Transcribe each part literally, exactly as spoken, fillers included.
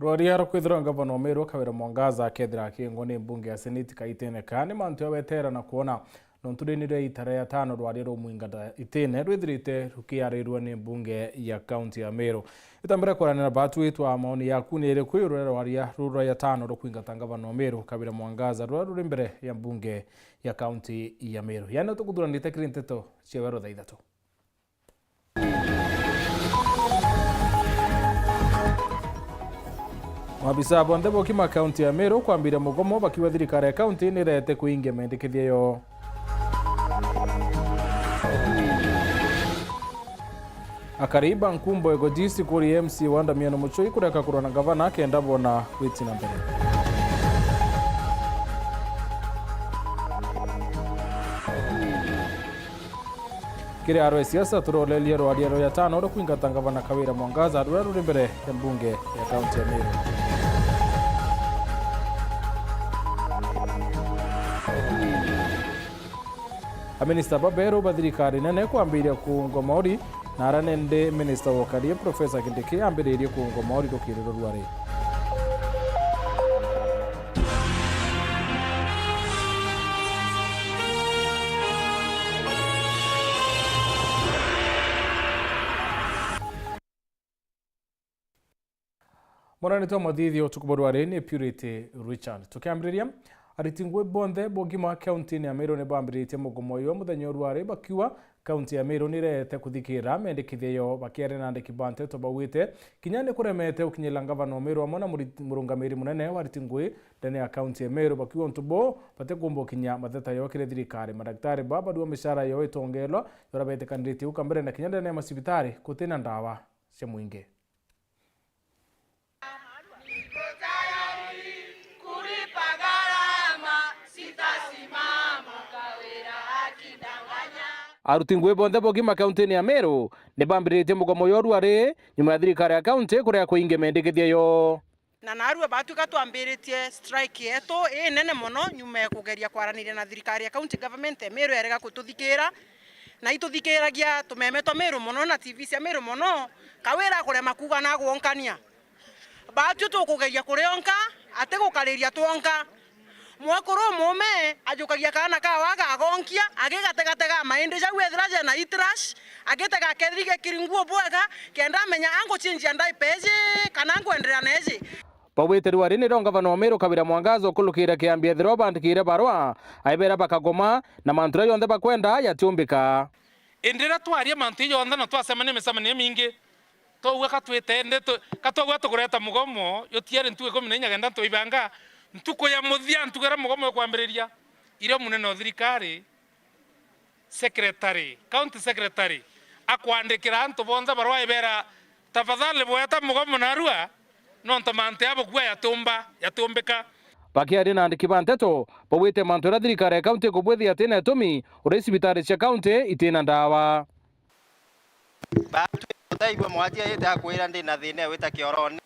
Rwaria rwa kwithirwa ngavana wa Meru Kawira Mwangaza akethira akingwa ni mbunge ya Seneti kaitene ka ni mantu ya wetera na kwona nontu riri nirio itara ria tano rwaria rumwingata itine rwithirite rukiarirua ni mbunge ya kaunti ya Meru. Itambira kwaranira batu itwa maoni yaku ni iriku iguru ria rwaria ruru rwa tano rukwingata ngavana wa Meru Kawira Mwangaza ruria ruri mbere ya mbunge ya kaunti ya Meru. Yani tukuthuranite kiri nteto cia wero thaa ithatu. Maabisa bonthe boki ma kaunti ya Meru kwambiria mugomo bakiuga thirikari ya kaunti nirete kuingia mendekithia yo. Akari ba Nkumbo Egojisi kuri M C wa Damiano Muchoi kureka kurwa na gavana kenda bona witi na mbere. Kiri aro ya siasa turoleria rwaria rwa tano rukwingata ngavana Kawira Mwangaza ruria ruri mbere ya mbunge ya kaunti ya Meru. Aminista baberu ba thirikari nene kwambiria kuungwa mauri, na ara nende minista wa ukari Profesa Kindiki ambiririe kuungwa mauri rukiri rwa ruari. Mwanani twa mathithio utuku bwa rwari ni Purity Richard. Tukiambiriria, ariti ngui bonthe bogima kaunti-ini ya Meru ni bambiritie mugomo uyu muthenya wa rwari bakiuga kaunti ya Meru ni irete kuthikira mendekithia yo bakiaria na andiki ba nteto baugite kinya ni kuremete gukinyira ngavana wa Meru amwe na muri-, murungamiri munene wa ariti ngui ndene ya kaunti ya Meru bakiuga untu buu batikumba gukinyia matheta yo kiri thirikari. Madaktari ba bariuga mishara yo itongerwa yora betikaniritie guka mbere na kinya ndene ya macibitari gutina ndawa cia mwingi. Aruti ngui bonthe bogima kaunti-ini ya Meru ni bambiritie mugomo yo rwari nyuma ya thirikari ya kaunti kurega kuingia mendekithia yo. Na narua batuika twambiritie strike yetu inene mono nyuma ya kugeria kwaraniria na thirikari ya county government ya Meru yarega kututhikira. Na ituthikiragia tumeme twa Meru mono na T V cia Meru mono, Kawira kurema kuuga na agwonkania. Batwi tukugeria kurionka, atigukariria twonka. Mwekuru umume ajukagia kaana kawe agagonkia, agigategatega maindi jau ethira jena itirash, agitega kethiri gekiri nguo bwega, kenda amenya anguchinjia ndaipa iji kana nkwenderea na iji. Bau witiri wari nirio ngavana wa Meru Kawira Mwangaza ukulukire kiambi ethirwa bandikire barua, aibera bakagoma na mantu jaria jonthe bakwenda jatiumbika. Indi riria twaria mantu jajonthe na twacemania micemanio imingi, twauga ka twitende tu-, ka twauga tukureta mugomo, jutiari ntuku ikumi na inya kenda twaibanga ntuku ya muthia, ntuku iria mugomo ukwambiriria, irio munene o thirikari, secretary, county secretary, akwandikira antu bonthe barua aibera, "Tafadhali bweta mugomo narua, nontu mantu ya bukua yatumba, yatumbika." Bakiaria na andiki ba nteto, baugite mantu jaria thirikari ya county ikubwithia jatina itumi, uria cibitari cia county itina ndawa. Batwi utaigua mwanjia yite akwira ndi na thina ya gwita kiorone,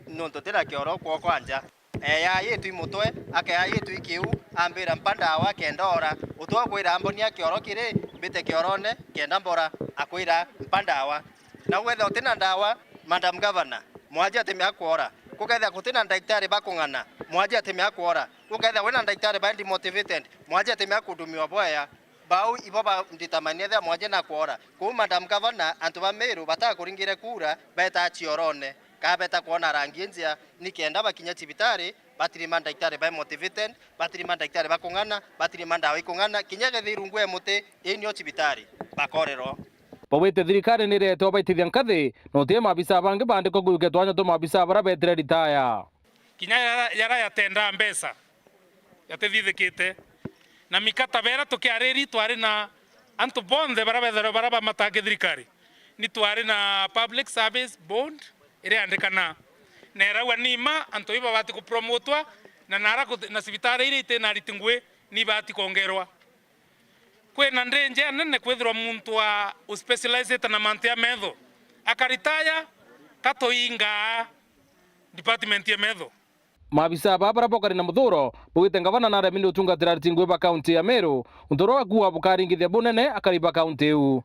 nontu ntina kioro kwokwa nja. Eeya yitwi mutwe, akeeya yitwi kiu, ambira, "Mpa ndawa kenda ora." Utwe ukwira, "Mbonia kioro kiri, mbite kiorone kenda mbora," akwira, "Mpa ndawa." Na wethira utina ndawa, Madam Governor, mwanjia atimea kwora. Gukethira gutina ndagitari ba kung'ana, mwanjia atimea kwora. Gukethira wina ndagitari ba demotivated, mwanjia atimea kudumiwa bwea. Bau ibo ba determine ethira mwanjia na kwora. Kou Madam Governor, antu ba Meru batakuringire kura, beeta ciorone, kaa beeta kwona rangi njia, ni kenda bakinya cibitari, batirima ndagitari ba motivated, batirima ndagitari ba kung'ana, batirima ndawa ikung'ana, kinya kethira irungu e muti, ii nio cibitari, bakorerwa. Baugite thirikari ni ireetwa baitithia nkathi, na uti maabisa bangi bandikwa kujukia twanya twa maabisa baria beetire ritaya. Kinya yara, yara yatendaa mbeca, yatithithikite. Na mikataba iria tukiariri, twari na antu bonthe baria bethairwa baria bamataa kithirikari. Ni twari na public service bond iria yandikana. Na irauga ni mma antu iu babati kupromotwa, na nara kuti-, na cibitari iria itina ariti ngui ni ibati kwongerwa. Kwina danger nene kwithirwa muntu wa uspecializite na mantu ya metho akaritaya, ka tuingaa department ya metho. Maabisa baa baria bokari na muthuro, baugite ngavana naremire utungatira ariti ngui ba kaunti ya Meru, untu uria wakuuga bukaringithia bunene akari ba kaunti iu.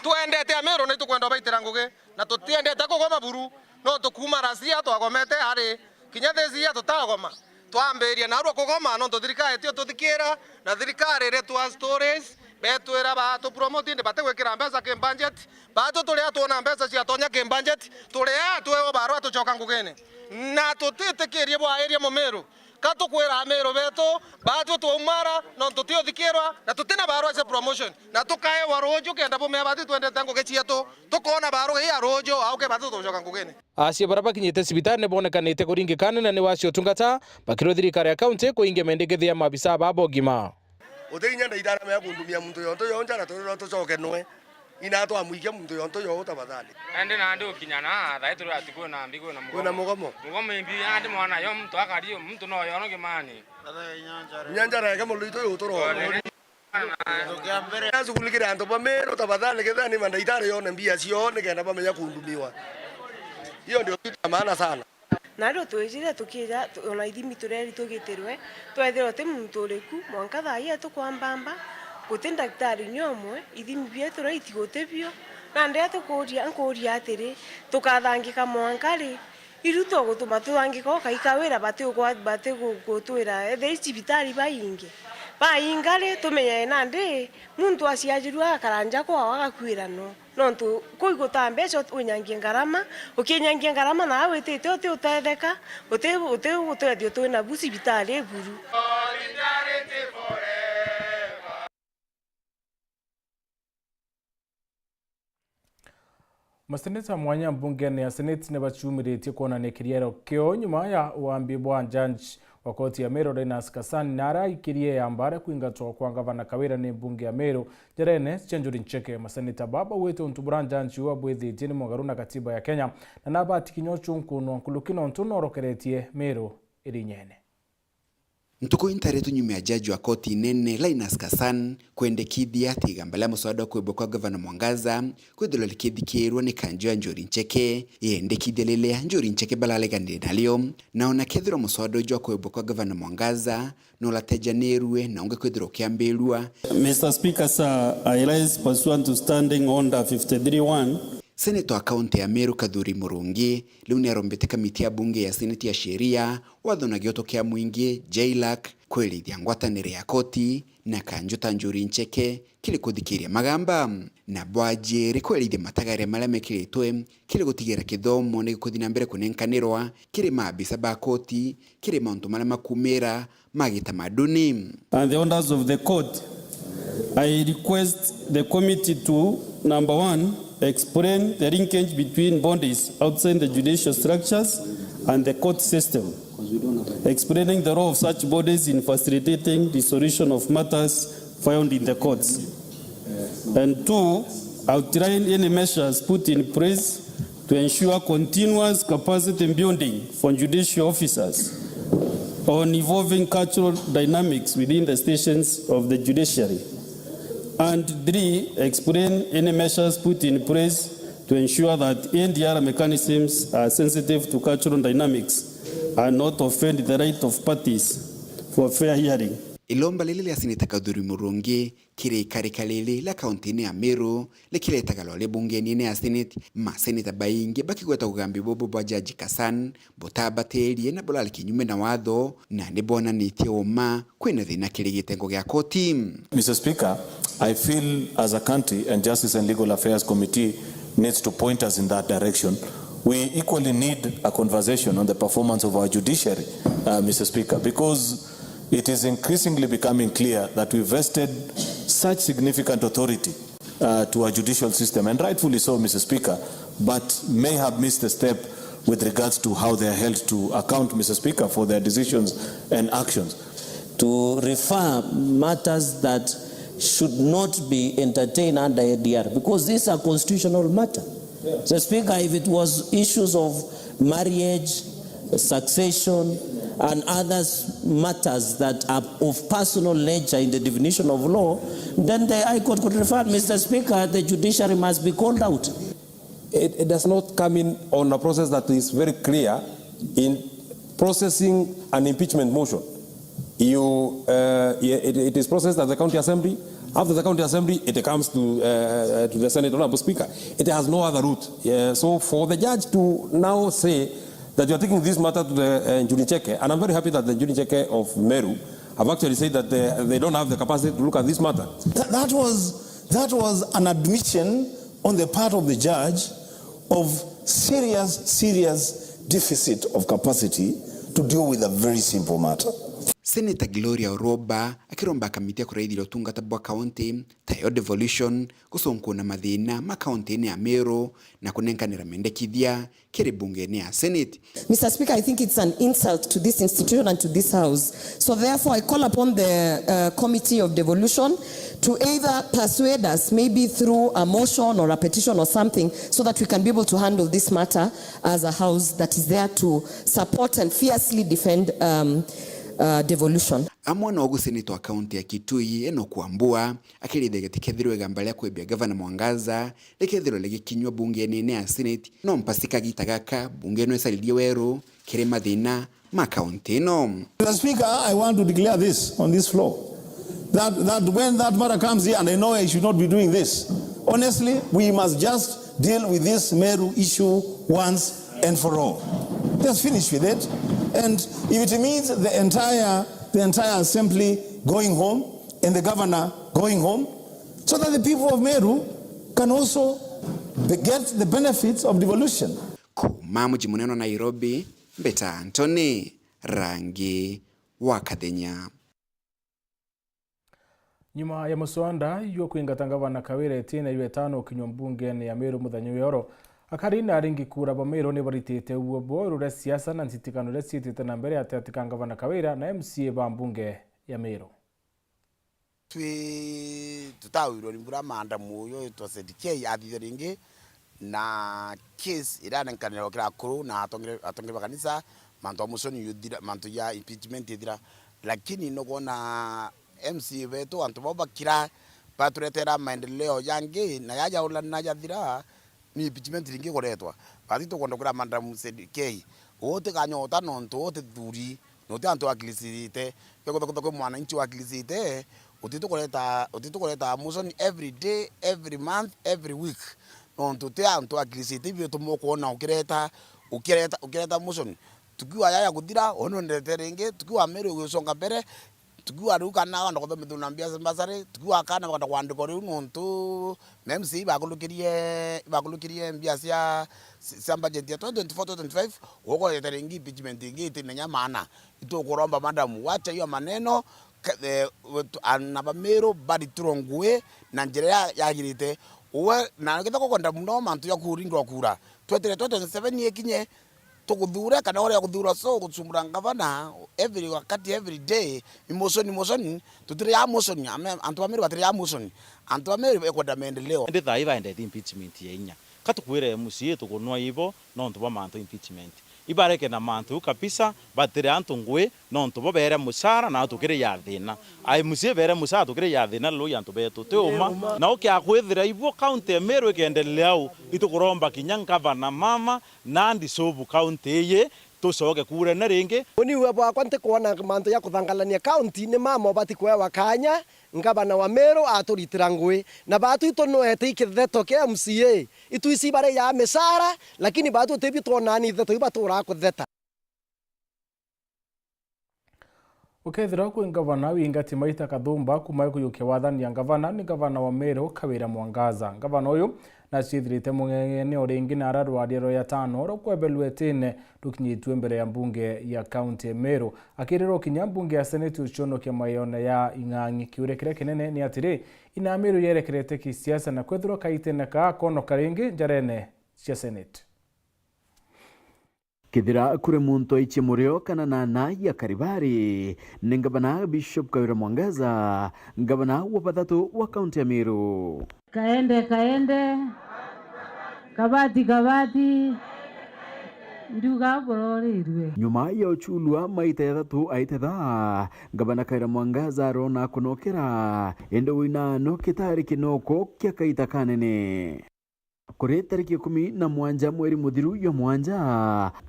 Twendete Ameru na itukwenda baitira ngugi, na tutiendete kugoma buru, no tukuuma rasia twagomete ari Kinya this year tutagoma. Twambiria narua kugoma nontu thirikari tio tuthikira, na thirikari iria twa stories, betwira batupromote indi batigwikira mbeca ki budget. Batu turi a twona mbeca ciatonya ki budget, turi a twewa barua tucoka ngugine. Na tutitikirie bwairia Mumiru. Ka tukwira Amiru betu, batwi twaumara, nontu ti uthikirwa, na tutina barua cia promotion. Na tukaewa ruuju kenda bumea batwi twendete ngugi cietu, tukoona barua ii ya ruuju, auke batwi tucoka ngugine. Aciari baria bakinyite cibitari ni bonekanite kuringikana na ni wacio utungata, bakirwa thirikari ya kaunti kuingia mendekithia ya maabisa ba bogima. Uti inya ndaitara mea kundumia muntu yonto yo njara turiro tucoke nwe. Ina twamwikia muntu yonto yo tafadhali. Ende nandi ukinya na, thae turi ati kwina mbi, kwina mugomo. Kwina mugomo? Mugomo imbi, andi mwana yo muntu akari, muntu no yono kimani. Inya njara yake mulito yo turo. Nashugulikire antu ba Meru tafadhali, kethira ni mandaitari yone mbia cio nikenda bamenya kundumiwa. Hiyo ndio kitu ya maana sana. Na riu twijire tukija, tu-, ona ithimi tureri tugitirwe, twethirwa ti muntu uriku, mwanka thaa ii tukwambamba, guti ndagitari ni umwe, ithimi bietu rai tiguti bio. Nandi atukuria, nkuria atiri, tukathangika mwanka ri? Iru tugutuma tuthangika ukaika wira bati ugwa-, bati gu-, gutwira, ethira i cibitari baingi. Bainga ri, tumenye nandi, muntu aciarirua agakara nja kwao agakuira no. Nontu kuu gutaa mbeca, winyangie ngarama, ukinyangia ngarama na witite uti utetheka, uti, uti utethio twina bu cibitari iburu. Maseneta mwanya mbungene ya Senate ni bacumiritie kwonania kiriero kiao nyuma ya wambi bwa judge wa koti ya Meru Linus Kasani na araikirie ya mbare kwingatwa kwa ngavana Kawira ni mbunge ya Meru njerene cia Njuri Ncheke. Maseneta baba bauite untu buria judge uu abwithitie ni mugaru na katiba ya Kenya na nabati kinya ucunkunwa nkuruki nontu norokeretie Meru irinyene. Ntuku intaritũ nyuma ya jaji wa koti inene Linus Kassan kwendekithia ati igamba ria muswada wa kwibwa kwa Gavana Mwangaza kwithirwa rikithikirwa ni kanjo ya Njuri Ncheke, yendekithia riria Njuri Ncheke baraleganire nario, na ona kethirwa muswada uju wa kwibwa kwa Gavana Mwangaza nuratejanirue na ungi kwithirwa ukiambirua. Mister Speaker, sir, I rise pursuant to Standing Order fifty-three one. Senator wa kaunti ya Meru Kathuri Murungi riu niarombete kamiti ya bunge ya seneti ya sheria watho na gioto kia mwingi, JLAC, kwirithia ngwataniro ya koti na kanjo ta Njuri Ncheke kiri kuthikiria magamba, na bwajiri kwirithia matagaria maria mekiritwe kiri gutigira kithomo ni gikuthi na mbere kunenkanirwa kiri maabisa ba koti kiri mauntu maria makumira ma gitamaduni. And the orders of the court, I request the committee to, number one, explain the linkage between bodies outside the judicial structures and the court system, explaining the role of such bodies in facilitating resolution of matters filed in the courts. And two, outline any measures put in place to ensure continuous capacity building for judicial officers on evolving cultural dynamics within the stations of the judiciary. And three, explain any measures put in place to ensure that N D R mechanisms are sensitive to cultural dynamics and not offend the right of parties for fair hearing. Ilomba riri ria Seneta Kathuri Murungi kiri ikarika riri ria kaunti-ini ya Meru rikiretaga rwari bunge-ini ya Senate, maseneta baingi bakigweta ugambi bubu bwa Jaji Kasan butabatirie na burari kinyume na watho, na ni bonanitie uma kwina thina kiri gitengo gia koti. Mister Speaker, I feel as a country and Justice and Legal Affairs Committee needs to point us in that direction. We equally need a conversation on the performance of our judiciary, uh, Mister Speaker, because it is increasingly becoming clear that we vested such significant authority, uh, to our judicial system, and rightfully so, Mister Speaker, but may have missed a step with regards to how they are held to account, Mister Speaker, for their decisions and actions. To refer matters that should not be entertained under A D R, because this is a constitutional matter. Mister Speaker, if it was issues of marriage, succession, and other matters that are of personal nature in the definition of law, then the High Court could refer. Mister Speaker, the judiciary must be called out. It, it does not come in on a process that is very clear in processing an impeachment motion. You, uh, it, it is processed at the County Assembly. After the County Assembly, it comes to, uh, to the Senate, Honorable Speaker. It has no other route. Yeah, so for the judge to now say, that you are taking this matter to the uh, Njuri Cheke, and I'm very happy that the Njuri Cheke of Meru have actually said that they, they don't have the capacity to look at this matter. That, that was that was an admission on the part of the judge of serious serious deficit of capacity to deal with a very simple matter. Senator Gloria Oroba akiromba kamiti ya kuraithia utungata bwa kaunti tayo devolution, gucunkuna mathina ma kaunti-ini ya Meru na kunenkanira mendekithia kiri bunge-ini ya Senate. Mister Speaker, I think it's an insult to this institution and to this House. So therefore, I call upon the uh, Committee of Devolution to either persuade us, maybe through a motion or a petition or something, so that we can be able to handle this matter as a House that is there to support and fiercely defend um, uh, devolution. Amwe nogu Seneta wa kaunti ya Kitui, Enock Wambua, akirithiria giti kethirwe igamba ria kwibia Gavana Mwangaza rikethirwa rigikinyua bunge-ini ya Senate, no mpasi kagita gaka bunge no icaririe weru kiri mathina ma kaunti ino. Mister Speaker, I want to declare this on this floor, that, that when that matter comes here, and I know I should not be doing this, honestly, we must just deal with this Meru issue once and for all. Just finish with it. And if it means the entire, the entire assembly going home and the governor going home, so that the people of Meru can also be-, get the benefits of devolution. Kuma muji munene wa Nairobi, Mbeta Anthony, Rangi wa Kathenya. Nyuma ya muswanda jwa kwingata Ngavana Kawira itine jwa itano ukinywa mbungene ya Meru muthenya wa oro, akari na aringi kura ba Meru ni baritite uo bwao iguru ria siasa na ntitikano iria ciitite na mbere gatati ka Ngavana Kawira na M C A ba mbunge ya Meru. Twi tutawirwe ni mbura maandamu uyu witwa Said K athithia ringi na case iria anenkanirwa kiri akuru na atongere, atongere ba kanisa, mantu a muconi yuthira, mantu ya impeachment ithira. Lakini nukwona M C A betu, antu bau bakira, baturetera maendeleo jangi, na yaja ulana jathira, ni impeachment ringi ikuretwa. Bati tukwenda kwira Madam Said K, utikanyota nontu utithuri, na uti antu wakilisite. Kethira kwi mwananchi wakilisite, utitukureta, utitukureta motion every day, every month, every week. Nontu uti antu wakilisite, ibio tumo kwona ukireta, ukireta, ukireta motion. Tukiwa yaya kuthira, ono ndete ringi, tukiwa Meru iguconga mbere, tukiwa riu kana wenda kuthomithua na mbia cia mbasari, tukiwa kana wenda kwandikwa riu nontu ma M C A ibakulukirie, ibakulukirie mbia cia, cia budget ya twenty twenty-four twenty twenty-five, ukorete ringi impeachment ingi itimenya maana. Itukuromba madam, wacha hiyo maneno, ke-, eh, wetu, ana ba Meru baritirwe ngui na njira ya, yagirite. Uwe, na githako kwenda muno mantu ya kuringirwa kura. Twetire twenty twenty-seven ikinye, tukuthure kana uria kuthura, so gucumbura ngavana every wakati, every day, ni motion, motion, tutiri ya motion, ame-, antu ba Meru batiri ya motion, antu ba Meru bekwenda maendeleo. Indi thaa ii baendete impeachment ya inya. Ka tukwire M C A tukunwa ibo nontu bwa mantu impeachment. Ibareke na mantu iu kabisa, batiri antu ngui nontu bo beere mucara na tukiri ya thina. A M C A beere mucara tukiri ya thina, loi antu betu. Ti uma. Na ukia kwithira ibo county ya Meru ikendelea au, itukuromba kinya ngavana mama, Nandi Subu kaunti iyi, tucoke kuurene ringi. Uni uwe bwakwa ntikwona mantu ya kuthangalania kaunti ni mama ubati kwewa kanya, ngavana wa Meru aturitira ngui. Na batu itunwete ikitheto kia M C A. Itu ici bari ya micara, lakini batu utibio twonani itheto iu baturaa kutheta. Ukethira kwi ngavana wingati Maita Kathumba kuma kuyukia wathani ya ngavana ni ngavana wa Meru Kawira Mwangaza. Ngavana uyu nacithirite mung'eng'ene o ringi na ara rwaria rwa yatano rwa kwebelua itine rukinyitue mbere ya mbunge ya kaunti ya Meru. Akirirwo kinya mbunge ya seneti ucionokia mayona ya ing'ang'i, kiuria kiria kinene ni atiri, ina Meru yerekerete kisiasa na kwethirwa kaitene kaa konoka ringi njarene cia seneti. Kethira kuri muntu aichie murio kana nana ya Karibari, ni ngavana Bishop Kawira Mwangaza, ngavana wa bathatu wa kaunti ya Meru. Kaende, kaende, kabati, kabati, nduga burorirwe. Nyuma ya uchulwa maita ya thatu aitetha, ngavana Kawira Mwangaza arona kunokera, indi wina no kitari kinoko kia kaita kanene. Kuri tariki ikumi na mwanja mweri muthiru jwa mwanja,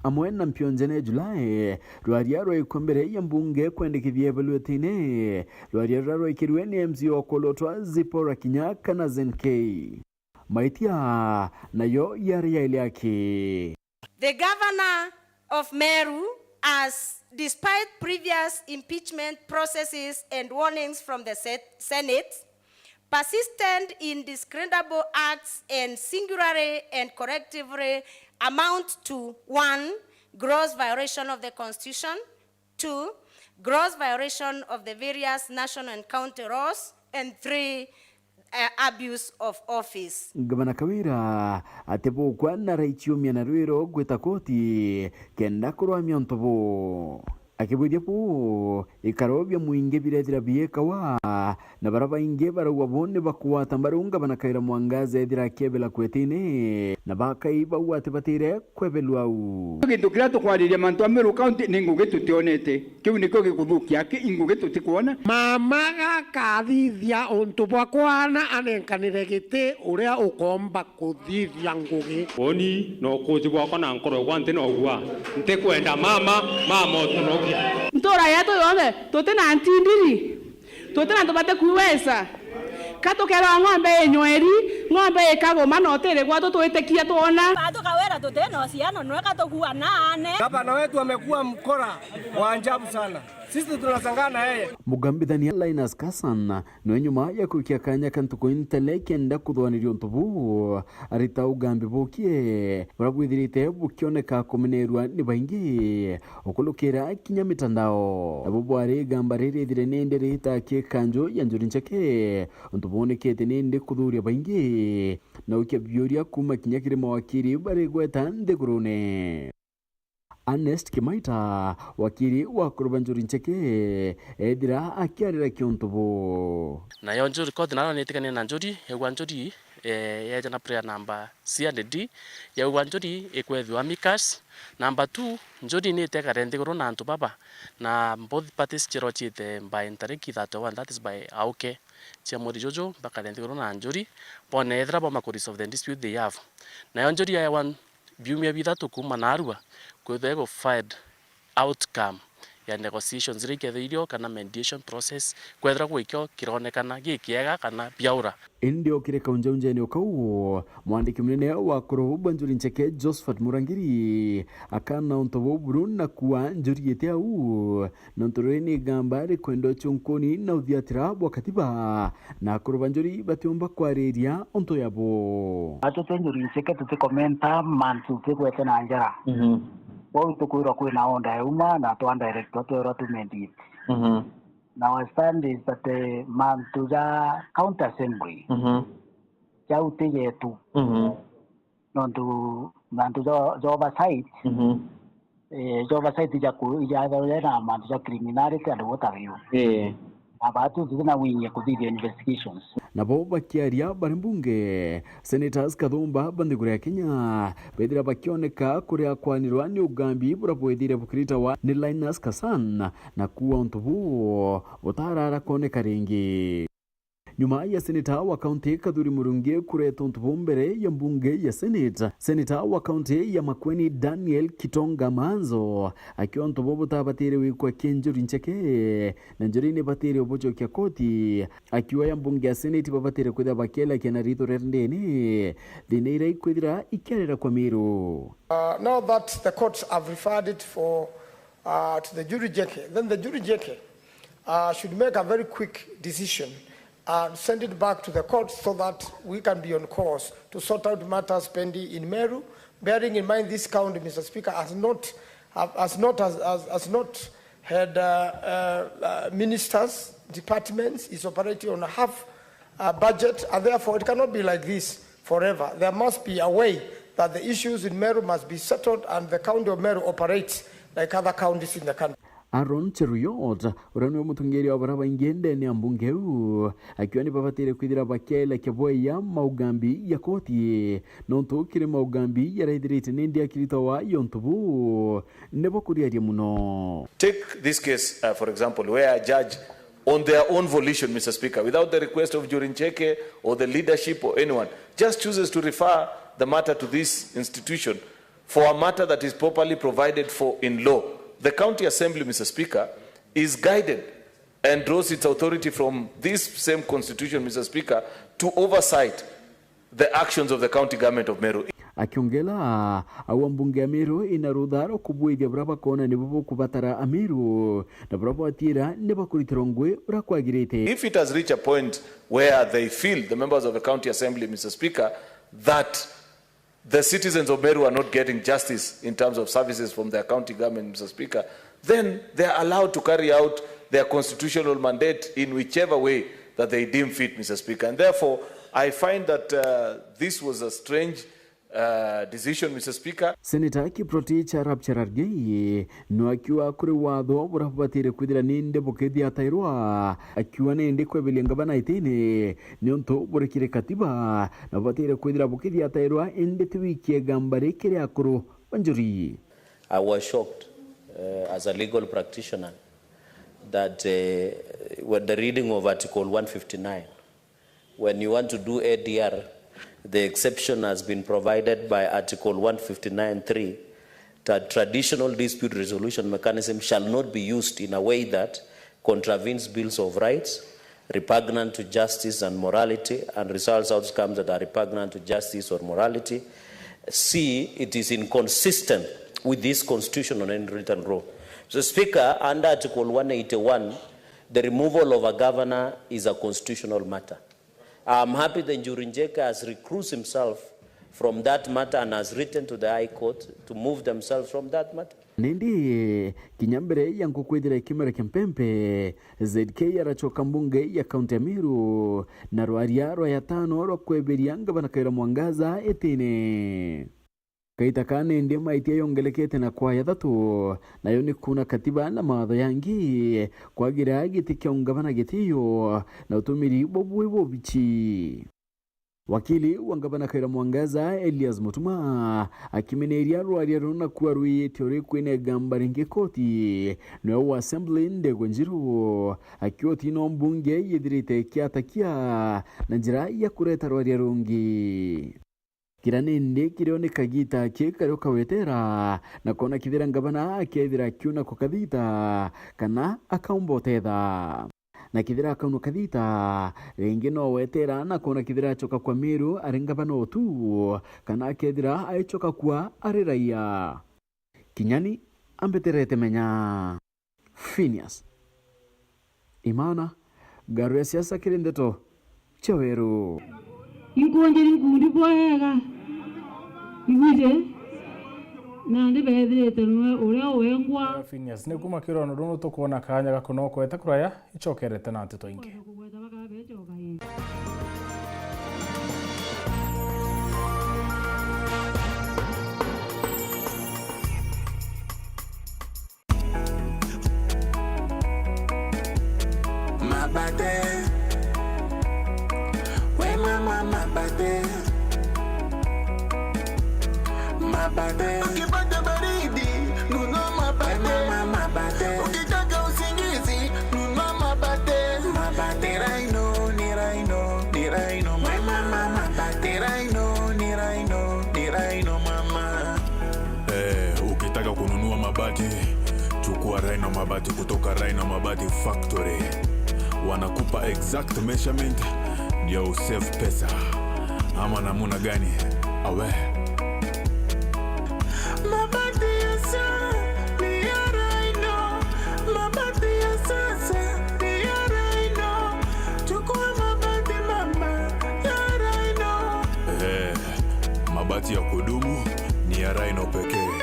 amwe na mpio njene ya Julai, rwaria rwaikwa mbere ya mbunge kwendekithia evaluetine, rwaria ruria rwaikirwe ni M C A wa Kolotwa Zipporah Kinya kana Zen K. Maitia nayo yari ya iliaki. The governor of Meru, as despite previous impeachment processes and warnings from the se-, Senate, persistent indiscriminable acts and singularly and collectively amount to: one, gross violation of the Constitution; two, gross violation of the various national and county laws; and three, uh, abuse of office. Ngavana Kawira atibukwa na raichiumia na rwiro gwita koti kenda kurwamia untu buu. Akibwithia buu, ikaro bia mwingi birethira biikawa, na baria baingi barauga bo ni bakugwata mbaru Ngavana Kawira Mwangaza ethira akiebela kwetine, na bakai bauga ati batire kwebelwa au. Gintu kiria tukwariria mantu a Meru County ni ngugi tutionete. Kiu nikio gikuthukia aki, i ngugi tutikwona. Mama gakathithia untu bwa kwana anenkanire giti uria ukomba kuthithia ngugi. Woni na ukuuji bwakwa na nkoro yakwa nti nogua. Ntikwenda mama, mama utunokia. Ntura yetu yonthe tuti na ntindiri. Tuti na antu batikwigwesa. Ka tukeerwa ng'ombe inyweri, ng'ombe ikaguma na utiri gwatu twitikia twona. Batu Kawira tuti na uciano, nwe ka tukua naane. Gavana wetu amekuwa mkora wa ajabu sana. Sisi tunashangaa na yeye. Mugambithania Linus Kassan nwe nyuma ya kwikia kanya ka ntuku intele kenda kuthwaniria untu buu, arita ugambi bukie buria bwithirite bukioneka kumenerua ni baingi ukurukira kinya mitandao. Nabo bwari igamba ririthire nindi rita ki kanju ya Njuri Ncheke, untu bwonekete nindi kuthuria baingi na ukia biuria kuuma kinya kiri mawakiri bari gweta nthigurune. Ernest Kimaita, wakiri wa akuru ba Njuri Ncheke, ethira akiarira kiuntu buu. Nayo Njuri, koti nayo nitikanie na Njuri, yaugwa Njuri, eh, yeja na prayer number C and D, yaugwa Njuri ikwethua amicus. Number two, Njuri nitekare nthiguru na antu baba, na both parties chirochite by ntariki thirty-one, that is by auke, cia mweri juju, bakare nthiguru na Njuri, bone ethira boma ku resolve the dispute they have. Nayo Njuri yaewa biumia bithatu kuuma naarua, kwithirwa igu find outcome ya negotiations iria ikethirwo irio kana mediation process, kwethirwa gwikio kironekana gikiega kana biaura. Indi okire kaunjaunjene o kau, mwandiki munene wa akuru ba Njuri Ncheke Josephat Murangiri akana untu buu buru na kuuga Njuri iti au, nontu riri ni igamba rikwenda uchunkuni na uthiatira bwa katiba, na akuru ba Njuri batiumba kwariria untu yabo. Atu twi Njuri Ncheke tutikomenta mantu tutigwete na njara. Mhm. Kwou tukwirwa kwina order yauma na twa direct twerwa tu mediate. Mhm. Na our stand is that, eh, mantu ja county assembly, mhm, jau ti jetu. Mhm. Nontu mantu ja, ja oversight, mhm, eh, ja oversight ja ku-, ja, ja, ja na mantu ja criminality and what have you. Eh. Na batu tuti na wing ya kuthithia investigations. Nabo bakiaria bari mbunge, Senators Kathumba ba nthiguru ya Kenya bethira bakioneka kuria kwanirwa ni ugambi buria bwethire bukiritawa ni Linus Kassan, na kuuga untu buu butarara kwoneka ringi. Nyuma ya seneta wa kaunti Kathuri Murungi kureta untu buu mbere ya mbunge ya Senate, seneta wa kaunti ya Makueni Daniel Kitonga Manzo akiuga untu buu butabatire gwikwa ki Njuri Ncheke, na Njuri ni batire ubucokia koti, akiuga ya mbunge ya Senate babatire kwithira bakielekia na ritho riria ndene thiina iria ikwithira ikiarira kwa Miru. Uh, now that the courts have referred it for, uh, to the Njuri Ncheke, then the Njuri Ncheke, uh, should make a very quick decision and send it back to the court so that we can be on course to sort out matters pending in Meru, bearing in mind this county, Mister Speaker, has not, has not, has, has, has not had, uh, uh, uh, ministers, departments, is operating on a half, uh, budget, and therefore it cannot be like this forever. There must be a way that the issues in Meru must be settled and the county of Meru operates like other counties in the country. Aaron Cheruiyot, uria niwe mutongeria wa baria baingi ndene ya mbunge iu, akiuga ni babatire kwithira bakielekia bweya maugambi ya koti, nontu kiri maugambi jaraithirite nindi akiritawa ya untu buu, nibo kuriaria muno. Take this case, uh, for example, where a judge on their own volition, Mister Speaker, without the request of Njuri Ncheke or the leadership or anyone, just chooses to refer the matter to this institution for a matter that is properly provided for in law. The County Assembly, Mister Speaker, is guided and draws its authority from this same constitution, Mister Speaker, to oversight the actions of the county government of Meru. Akiongela, au mbunge ya Meru ina rutha rwa kubuithia buria bakoona nibo bukubatara Ameru, na buria bwatiira ni bakuritirwa ngugi uria kwagirite. If it has reached a point where they feel, the members of the County Assembly, Mister Speaker, that the citizens of Meru are not getting justice in terms of services from their county government, Mister Speaker, then they are allowed to carry out their constitutional mandate in whichever way that they deem fit, Mister Speaker. And therefore, I find that, uh, this was a strange, uh, decision, Mister Speaker. Senator Kiprotich Arap Cherargei nwe akiuga kuri watho buria bubatire kwithira nindi bukithiatairwa, akiuga nindi kweberia ngavana itine niuntu buri kiri katiba na bubatire kwithira bukithiatairwa, indi ti wikie igamba riki ria akuru ba njuri. I was shocked, uh, as a legal practitioner that, uh, with the reading of Article one fifty-nine, when you want to do A D R, the exception has been provided by Article one fifty-nine three, that traditional dispute resolution mechanism shall not be used in a way that contravenes bills of rights, repugnant to justice and morality, and results outcomes that are repugnant to justice or morality. C, it is inconsistent with this constitutional and written rule. Mister Speaker, under Article one eighty-one, the removal of a governor is a constitutional matter. I'm happy the Njuri Ncheke has recused himself from that matter and has written to the High Court to move themselves from that matter. Nindi, kinya mbere ya nkuku ithira ikimera kia mpempe, Z K aracoka mbunge ya kaunti ya Meru, na rwaria rwa yatano rwa kweberia ngavana Kawira Mwangaza itine. Kaita ka nindi maitia yongelekete na kwa yathatu, nayo ni kuuna katiba na mawatho yangi kwagira giti kia ungavana gitio na utumiri bubui bubichi. Wakili wa ngavana Kawira Mwangaza, Elias Mutuma, akimeniria rwaria ruu na kuarwiite uri kwina igamba ringi koti, nwe wa Assembly Ndegwa Njiru, akiuga uti no mbunge yithirite ikiatakia na njira ya kureta rwaria rungi. Kira nindi kirio ni kagita ki kario kawetera, na koona kithira ngavana akethira akiuna kukathita, kana akaumba utetha. Na kithira akaunwa kathita, ringi no wetera na koona kithira acoka kwa Meru ari ngavana utu, kana akethira aicoka kwa ari raia. Kinyani ambeterete menya. Phineas Imana, ngaru ya siasa kiri ndeto cia weru. Inkunjiri nkundi bwega. Ibuje, nandi bethirite nwe uria wengwa. Phineas, ni kuma kirono runu tukwona kanya ga kunokwete kuraya, icokerete na nteto ingi. Mabate. We mama mabate. Mabate. Ukipata baridi, nunua mabate. We mama mabate. Ukitaka usingizi, nunua mabate. Mabate. Ni Rhino, ni Rhino, ni Rhino. We mama mabate. Ni Rhino, ni Rhino, ni Rhino mama. Eh, ukitaka kununua mabati, chukua Rhino Mabati kutoka Rhino Mabati Factory. Wanakupa exact measurement ndio usave pesa. Ama namuna gani? Awe. Mabati ya sa-, ni ya Rhino. Mabati ya sasa ni ya Rhino. Chukua mabati mama ya Rhino. Eh, mabati ya kudumu ni ya Rhino pekee.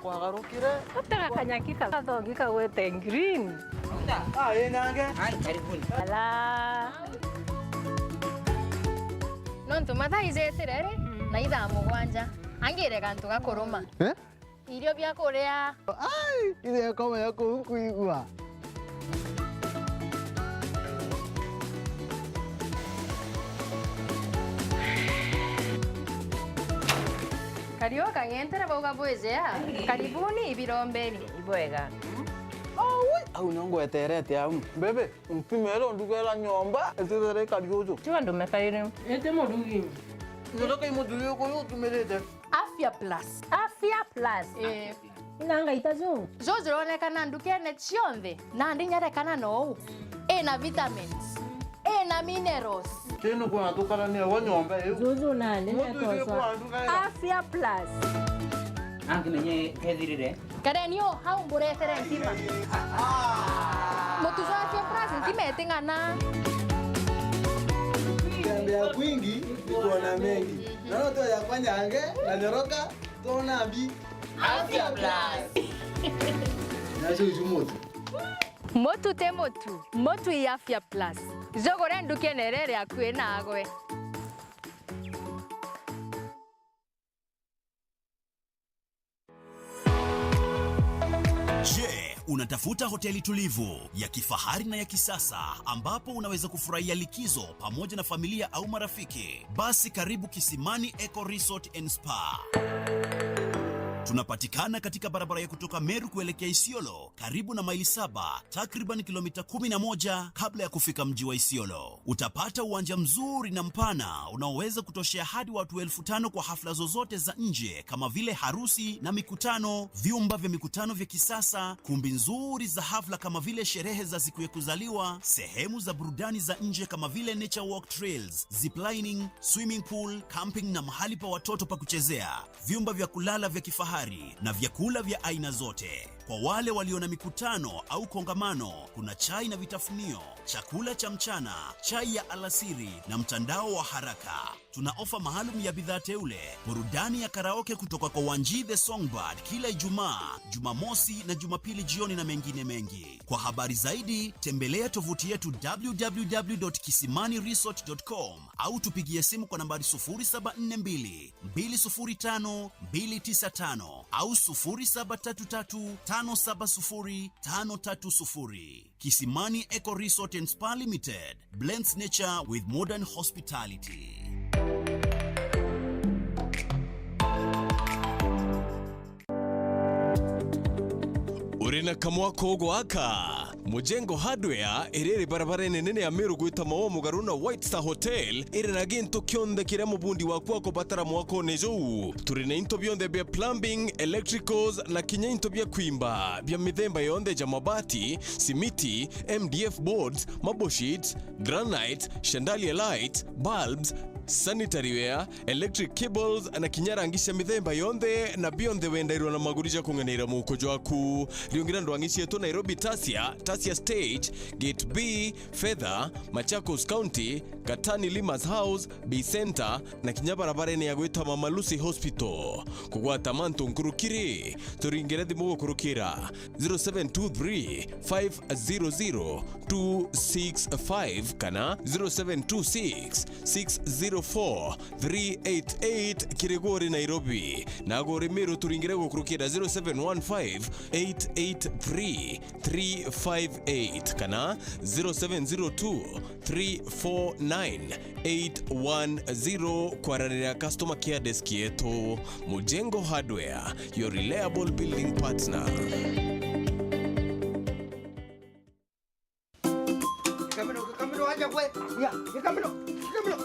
Kwagarukire. Gutega kanyaki kathongi kagwete green. Ah, ĩ nyange. Ai, karibuni. Ala. Nontu mathaa ijetire ri, mm, na ithaa mugwanja. Angire gantu ga kuruma. Eh? Irio bia kuria. Ai, ithe yakoma ya kuu kuigua. Kariuka ng'entere bauga bwijea. Karibuni ibirombeni. Ibwega. Aui, au nio ngweterete au. Mbebe, mpimere ndugera nyomba, itithere ikari uju. Tiga ndume kairi. Ete murugi. Nyotoka imuthuri uyu utumirite. Afya Plus. Afya Plus. Eh. Ina ngaita ju. Ju jironekana ndukene cionthe, nandi nyarekana nou. Ina vitamins. Ina minerals. Tino kwa tukarania wa nyomba iu. Juju nani. Mutu isi kwa nduga. Afya Plus. Angi menye kethirire. Kareni o hau mburetere ntima. Mutu jwa Afya Plus ntima iting'ana. Tembea kwingi, ni kuona mengi. Naona tu ya kwanyange, na nyoroka, tuona mbi. Afya Plus. Nacio icu mutu. Mutu ti mutu, mutu i Afya Plus. Jugure ndukene iria iri akui nagwe. Je, unatafuta hoteli tulivu, ya kifahari na ya kisasa ambapo unaweza kufurahia likizo pamoja na familia au marafiki? Basi karibu Kisimani Eco Resort and Spa. Tunapatikana katika barabara ya kutoka Meru kuelekea Isiolo, karibu na maili saba, takriban kilomita kumi na moja kabla ya kufika mji wa Isiolo. Utapata uwanja mzuri na mpana unaoweza kutoshea hadi watu elfu tano kwa hafla zozote za nje kama vile harusi na mikutano, vyumba vya mikutano vya kisasa, kumbi nzuri za hafla kama vile sherehe za siku ya kuzaliwa, sehemu za burudani za nje kama vile nature walk trails, ziplining, swimming pool, camping na mahali pa watoto pa kuchezea, vyumba vya kulala vya kifahari na vyakula vya aina zote. Kwa wale walio na mikutano au kongamano, kuna chai na vitafunio, chakula cha mchana, chai ya alasiri na mtandao wa haraka. Tuna ofa maalum ya bidhaa teule, burudani ya karaoke kutoka kwa Wanji the Songbird kila Ijumaa, Jumamosi na Jumapili jioni na mengine mengi. Kwa habari zaidi, tembelea tovuti yetu w w w dot kisimani resort dot com au tupigie simu kwa nambari sufuri saba nne mbili, mbili sufuri tano, mbili tisa tano au sufuri saba tatu tatu, tano saba sufuri, tano tatu sufuri. Kisimani Eco Resort and Spa Limited blends nature with modern hospitality. Uri na kamwako gwaka? Mujengo Hardware iria iri barabarene nene ya Meru gwita Maua mugaru na White Star Hotel iri na gintu kionthe kiria mubundi waku akubatara mwakone juu. Turi na into bionthe bia plumbing, electricals na kinya into bia kwimba bia mithemba yonthe ja mabati, simiti, M D F boards, marble sheets, granite, chandelier lights, bulbs, sanitary ware, electric cables na kinya rangi cia mithemba yonthe na bionthe wendairwa na maguri ja kung'eneira muuko jwaku. Riungira ndwang'i cietu Nairobi Tasia, Tasia Stage, Gate B, Fedha, Machakos County, Katani Limas House, Bay Center, na kinya barabarene ya gwita Mama Lucy Hospital. Kugwata mantu nkuruki ri, turingire thimu gukurukira zero seven two three, five zero zero, two six five kana zero seven two six, six zero four, three eight eight kiri gwe uri Nairobi. Na gwe uri Meru turingire gukurukira zero seven one five, eight eight three, three five eight kana zero seven zero two, three four nine, eight one zero kwaranira customer care desk yetu. Mujengo Hardware, your reliable building partner. Gikamiro, gikamiro, aja gwe. Ya, gikamiro, gikamiro.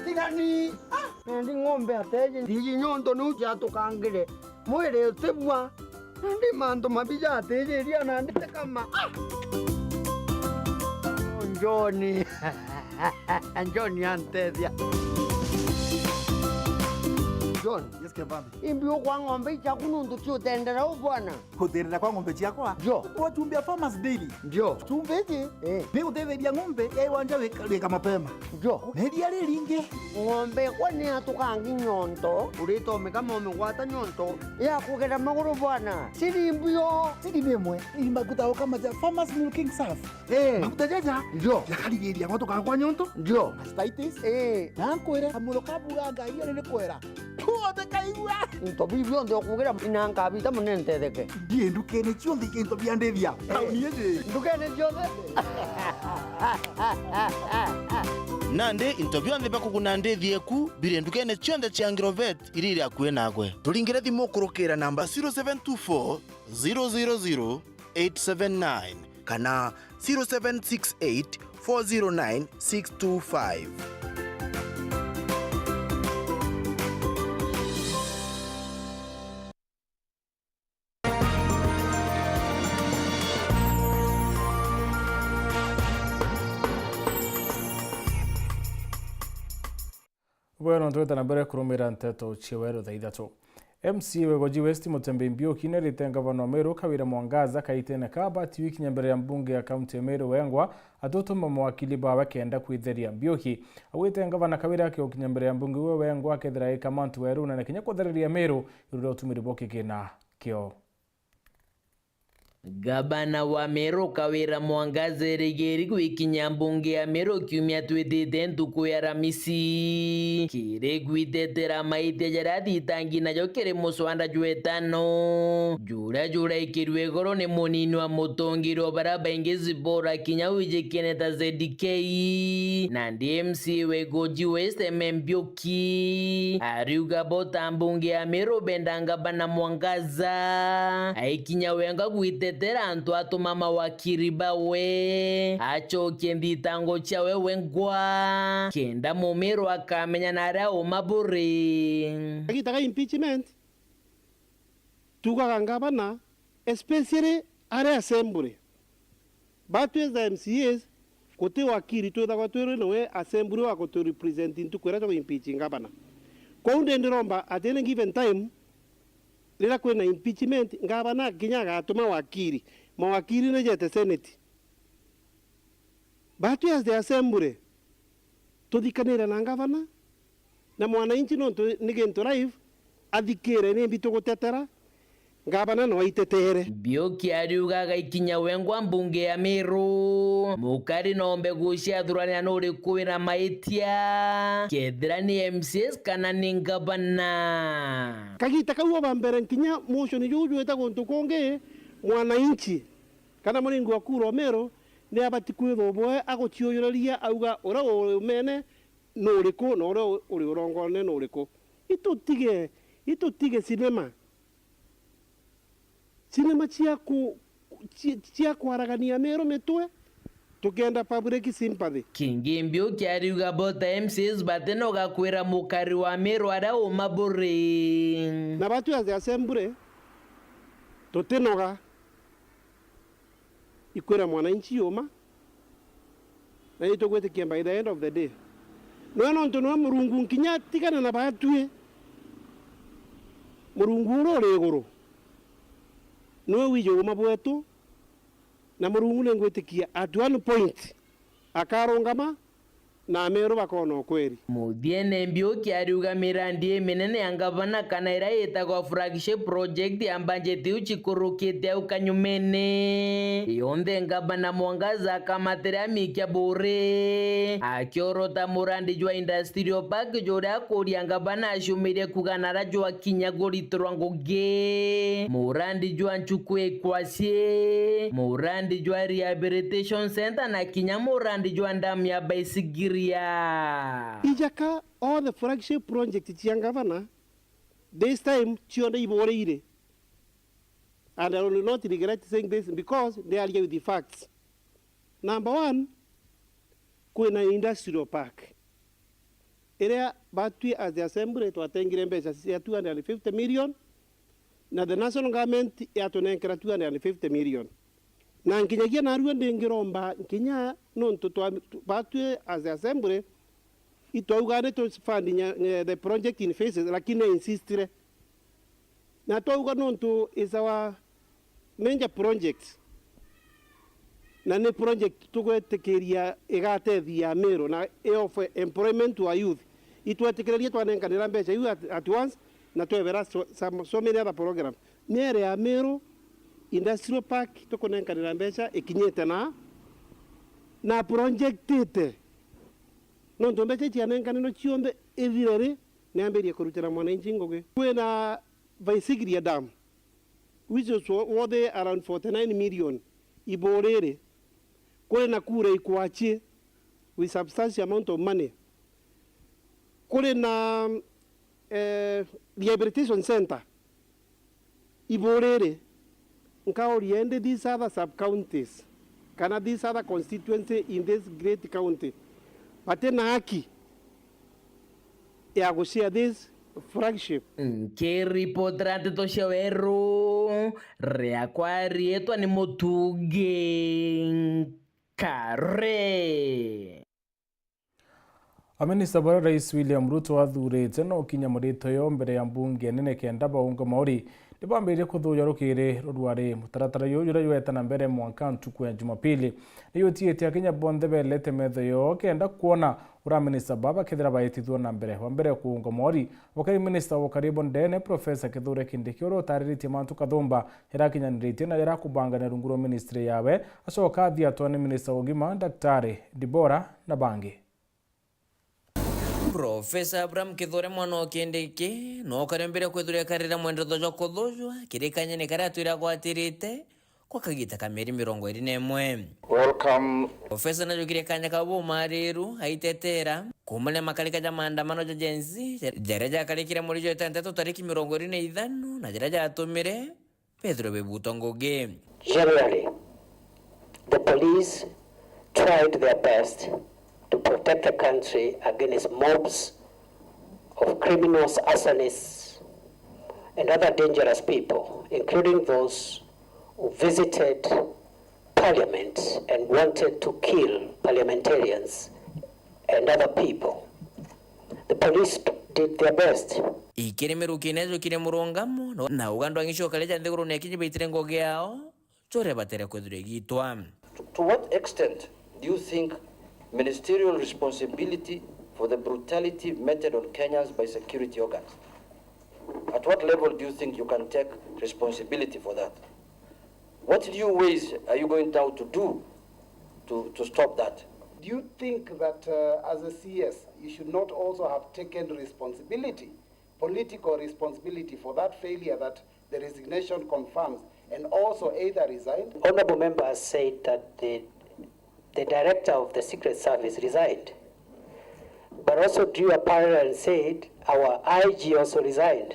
Tigani. Ah, nandi ng'ombe ateje. Ndiji nyonto niu ciatukangire. Mwiri utibua. Nandi mantu mabi jatijiria nandi tikama. Ah! John. John antethia. John. Yes, Kevambi. Imbi ukwa ng'ombe ichaku nuntu ciutendera u bwana. Kuthirira kwa ng'ombe ciakwa. Ndio. Kwa chumbi ya Farmers Daily. Ndio. Chumbi iji, eh, ni gutetheria ng'ombe ya iwanja wika, wika mapema. Ndio. Na iria riringi. Ng'ombe kwa ni atukangi nyonto, uritomika momigwata nyonto ya kugera maguru bwana. Siri mbio. Siri ni imwe. Imba kutao kama ja Farmers Milking Surf. Eh. Maguta jaja. Ndio. Jakarigiriria gwa tukagwa nyonto. Ndio. Mastitis. Eh. Na nkwire, kamuro ka bura ngai ari ni kwera. Kuothe kaigua. Into bibi bionthe ukugira ina nkabita mune ntetheke. Ndie ndukene cionthe into bia ndithia. Eh. Tauni iji. Ndukene cionthe. Nandi into bionthe bia kuguna ndithi eku biri ndukene cionthe cia Agrovet iria iri akui nagwe. Turingire thimu kurukira namba zero seven two four, zero zero zero, eight seven nine kana zero seven six eight, four zero nine, six two five. Bwega, no twete na mbere kurumira nteto cia weru thaa ithatu. M C A wa Igoji West, Mutembei Mbiuki, nerite ngavana wa Meru Kawira Mwangaza kaitene ka abati wikinya mbere ya mbunge ya kaunti ya Meru Wengwa atutuma mawakili bawe kenda kwitheria Mbiuki. Augite ngavana Kawira akiukinya mbere ya mbunge we Wengwa akethira aika mantu werune na kinya kuthereria Meru iguru ria utumiri bwa kigina kio. Ngavana wa Meru Kawira Mwangaza erigiri gwikinya mbunge ya Meru kiumia twitite ntuku ya Aramisi, kiri gwitetera maitia jaria athitangi najo kiri muswanda jwa itano, juria juraikirue iguru ni munini wa mutongeria wa baria baingi Zipporah Kinyau wijikene ta Z K, nandi M C A wa Igoji West M M Mbiuki. Ki ariuga bo ta mbunge ya Meru benda ngavana Mwangaza aikinya Wengwa gwitetera antu atuma mawakiri bawe acokie nthitango ciawe Wengwa kenda Mumiru akamenya naria uma buri. Kagita ka impeachment, tugaga ngavana, especially ari assembly. Batwi as M C As, guti wakiri twithagwa twiri nawe assembly wa kutu represent ntuku iria tugu impeach ngavana. Kwou ndi ndiromba at any given time, riria kwina impeachment, ngavana akinya agatuma wakiri. Mawakiri ni jete Senate. Batwi as the assembly, tuthikanire na ngavana, na mwananchi nontu ni gintu live, athikire nimbi tugutetera, ngavana no aitetere. Mbiuki ariuga agaikinya Wengwa mbunge ya Meru, mukari nombe guciathuranira nuriku wina maitia, kethira ni M C As kana ni ngavana. Kagita kau oba mbere nkinya motion juu jwita guntu kungi, mwananchi kana muringi wa kura o Meru ni abati kwithwa ubwe aguciuyuriria auga uria uri umene nuriku na uria uri urongone nuriku. Itutige, itutige cinema. Cinema cia ku-, cia, cia kwaragania Meru mitwe, tukenda public sympathy. Kingi Mbiuki ariuga bo ta M C As batinoga kwira mukari wa Meru aria uma buri. Na batwi as the assembly, tutinoga ikwira mwananchi yuma, na nitugwitikia by the end of the day. Nwe nontu nwe Murungu nkinya atigana na batwi, Murungu uria uri iguru, nwe wiji uma bwetu, na Murungu ningwitikia at one point akarungama, na Ameru bakoona ukweri. Muthiene Mbiuki ariuga mirandi iminene ya ngavana kana iria itagwa flagship project ya mbanjeti iu cikurukite au kanyumene, yonthe ngavana Mwangaza akamatire amikia buri, akiorota murandi jwa Industrial Park juria akuria ngavana aciumirie kuga nara jwakinya guritirwa ngugi, murandi jwa nchuku ikwasi, murandi jwa rehabilitation center na kinya murandi jwa dam ya Baisigiria. Ijaka all the flagship project cia ngavana this time cionthe iborire. And I will not regret saying this because they are with the facts. Number one, kwina industrial park. Iria batwi as the assembly twatengire mbeca cia two hundred and fifty million, na the national government yatunenkera two hundred and fifty million. Na nkinyagia narua ndingiromba nkinya nontu twa-, batwi as the assembly, itwauga ni tu fund nya-, eh, the project in phases, lakini insistire. Na twauga nontu is our major project, na ni project tugwetikiria igatethia Meru na i offer employment to our youth. Itwetikiririe twanenkanira mbeca iu at, at once, na twebera so, some, so many other programs. Ni ere ya Meru Industrial Park tukunenkanira mbeca ikinyite na, na projectite. Nontu mbeca iu cianenkanirwe cionthe ithire ri, niambirie kurutira mwananchi ngugi. Kwina Baisigiria Dam, which is wo-, worth around forty nine million, iborire. Kuri na kura ikwachie with substantial amount of money. Kuri na, eh, rehabilitation center iburiri. Nkauria, indi these other sub counties kana these other constituency in this great county bati na haki ya gushare this flagship? Nkiripotera nteto cia Weru, riakwa riitwa ni Mutugi Kare. Aminista baria Rais William Ruto athuurite no kinya marito yo mbere ya mbunge nene kenda baunga mauri ni bambiririe kuthuuja rukiri rurwari. Mutaratara juju juria jweta na mbere mwanka ntuku ya Jumapili ni jutiite akinya bonthe beelete metho yoo kenda kwona uria aminista baa bakethira baitithua na mbere. Wa mbere kuunga mauri, ukari minista wa ukari bwa ndene, Professor Kithure Kindiki, uria utariritie mantu kathumba jaria akinyaniritie na jaria akubangania rungu rwa ministry yawe, acoka athiatwa ni minista wa ugima, Daktari Debora, na bangi. Professor Abraham Kithure mwana o Kindiki, no kari mbere kwithirwa ikarira mwenderetho jwa kuthujwa kiri kanyene karia atwire agwatirite kwa kagita ka mieri mirongo iri na imwe. Welcome. Professor najukire kanya kau bumaariru aitetera kuumania makarika ja maandamano ja Gen Z, ja-, jaria jakarikire mweri jwa itantatu tariki mirongo iri na ithano, na jaria jatumire bethirwe bebuto ngugi. Generally, the police tried their best to protect the country against mobs of criminals, arsonists, and other dangerous people, including those who visited parliament and wanted to kill parliamentarians and other people. The police did their best. Ikiri mirukine ijukire murungamo, no-, na ugandwa ng'icio karia ja nthigurune ikinyi baitire ngugi yao, curia batere kwithirwa igitwa. To, to what extent do you think ministerial responsibility for the brutality meted on Kenyans by security organs? At what level do you think you can take responsibility for that? What new ways are you going now to do to, to stop that? Do you think that, uh, as a C S, you should not also have taken responsibility, political responsibility for that failure that the resignation confirms, and also either resigned? Honorable member has said that the, the director of the Secret Service resigned, but also drew a parallel and said our I G also resigned.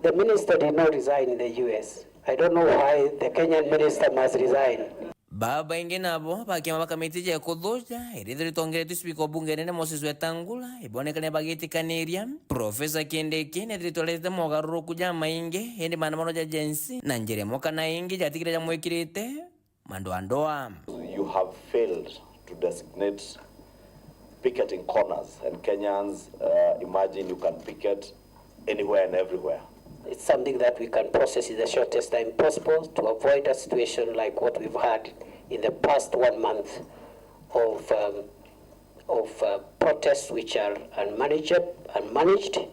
The minister did not resign in the U S. I don't know why the Kenyan minister must resign. Babaingi nabo bakiama ba kamiti ja kuthuja iria ithiritwe itongeretue spika wa bunge nene Moses Wetangula, ibonekane bagitikaniria. Professor Kindiki nethiritwe aretete mogaruruku jamaingi, indi maandamano ja Gen Z na njira imwe kana ingi jatigire jamwikirite mandu a ndoa. You have failed to designate picketing corners, and Kenyans, uh, imagine you can picket anywhere and everywhere. It's something that we can process in the shortest time possible to avoid a situation like what we've had in the past one month of, um, of, uh, protests which are unmanageable, unmanaged,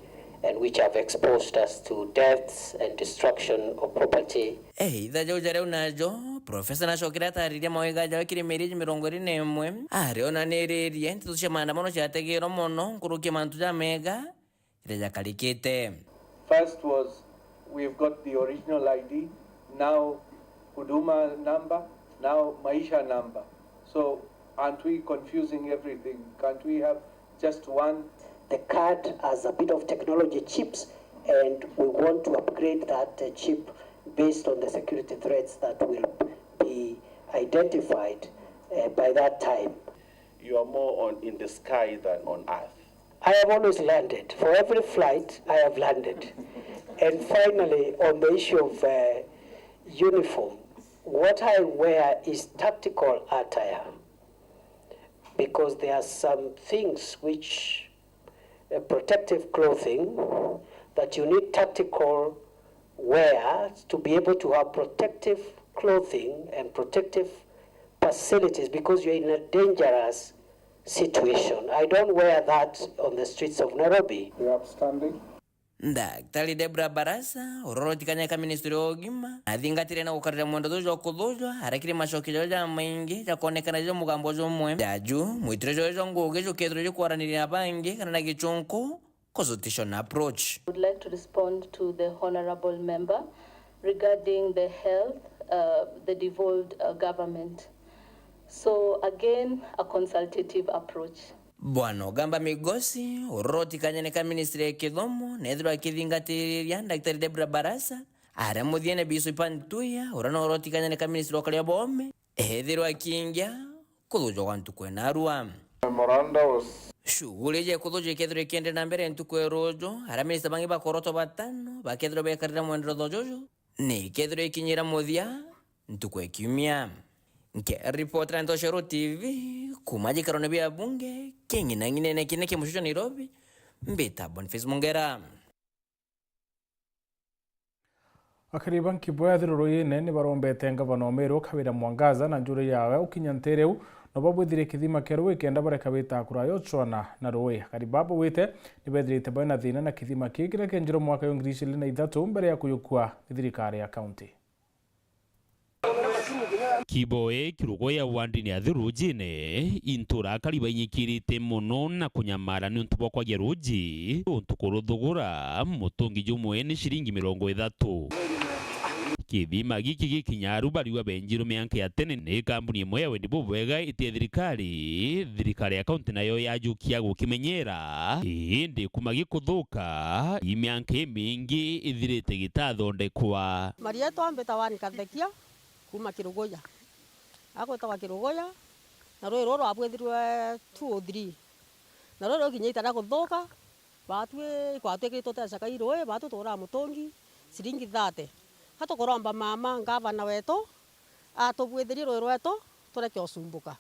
and which have exposed us to deaths and destruction of property. Eitha jau jaria u najo, Professor nacokire atariria mawega jawe kiri mieri iji mirongo iri na imwe, aria onaniririe nteto cia maandamano ciategeerwe mono nkuruki ya mantu jamega jaria jakarikite. First was, we've got the original I D, now Huduma number, now Maisha number. So aren't we confusing everything? Can't we have just one? The card has a bit of technology chips, and we want to upgrade that, uh, chip based on the security threats that will be identified, uh, by that time. You are more on, in the sky than on earth. I have always landed. For every flight, I have landed. And finally, on the issue of, uh, uniform, what I wear is tactical attire, because there are some things which, uh, protective clothing, that you need tactical wear to be able to have protective clothing and protective facilities, because you're in a dangerous situation. I don't wear that on the streets of Nairobi. The upstanding. Daktari Deborah Barasa, uroroti kanya ka ministry ya ugima, athingatire na gukarira mwendo juu jwa kuthujwa, arekire macokio jawe jamaingi jakonekana juu jwa mugambo jumwe. Jaju, mwitire jwawe jwa ngugi jukethirwa jukwaraniria na bangi kana na gichunku, consultation approach. I would like to respond to the honorable member regarding the health, uh, the devolved, uh, government. So again, a consultative approach. Bwana Ogamba Migosi, uria urotikanyene ka ministry ya kithomo, nethirwa akithingatiria Daktari Deborah Barasa, aria muthiene Bishop Antuya, uria no urotikanyene ka ministry wa ukaria bwa oome, ethirwa akiingia kuthuja gwa ntuku ena arua. Memoranda was Shughuli ja kuthuja ikethirwa ikienderea na mbere ntuku ya ruuju, aria minister bangi bakorotwa batano bakethirwa bekarira mwenderetho juju, ni ikethirwa ikinyira muthia ntuku ya kiumia. Nkiripotera Ntoshero T V, kuuma gikarone bia bunge, king'inang'inene kinene kia mucicio Nairobi, mbita Boniface Mungera. Akari ba Nkibwe ya Thiru Ruuyine ni barombete ngavana wa Meru Kawira Mwangaza na njuri yawe ukinya ntere u no babwithirie kithima kia ruui kenda bareka bita kura yochwana na ruui. Akari baba bwite ni bethirite bari na thina na kithima kii kiria kienjirwe mwaka wa ngiri igiri na ithatu mbere ya kuyukua ni thirikari ya kaunti. Kiboe kirugo ya wandini ya Thirujine, intura akari bainyikirite mono na kunyamara niuntu bwa kwagia ruji, untu kuruthugura mutungi jumwe ni ciringi mirongo ithatu. Kithima giki gikinyaru bariwa benjirwe mianka ya tene ni kambuni imwe ya wendi bubwega iti ya thirikari, thirikari ya kaunti nayo yajukia gukimenyera, indi kuma gikuthuka, imianka imingi ithirite gitathondekwa. Marietwa mbita Wani Kathekia, kuuma Kiruguya. Agwitagwa Kiruguya, na rui ruru rwabwithirwe two oh three. Na rui rukinya ita ria kuthuka, baatwi ikwatwikiri tutecaga i rui, baatwi tuguraga mutungi ciringi thate. Ka tukuromba mama ngavana wetu, atubwithirie rui rwetu, tureke usumbuka.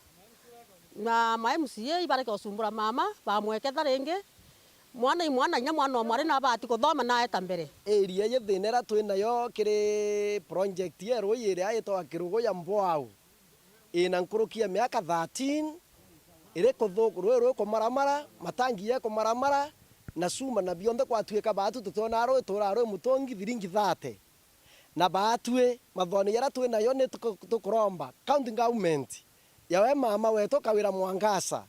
Na ma M C A ibareke usumbura mama, bamweketha ringi. Mwana i mwana, inya mwana o mwari na abati kuthoma na aeta mbere. Area iji thina iria twi nayo kiri project ya rui iria itagwa Kiruguya Mboau, ina nkuruki ya miaka thirteen, iri kuthu-, rui rui kumaramara, matangi ye kumaramara, na cuma na bionthe kwatuika baatu tutiona rui turaa rui mutungi thiringi thate. Na baatwi, mathoni jaria twi nayo ni tuku-, tukuromba county government yawe mama wetu Kawira Mwangaza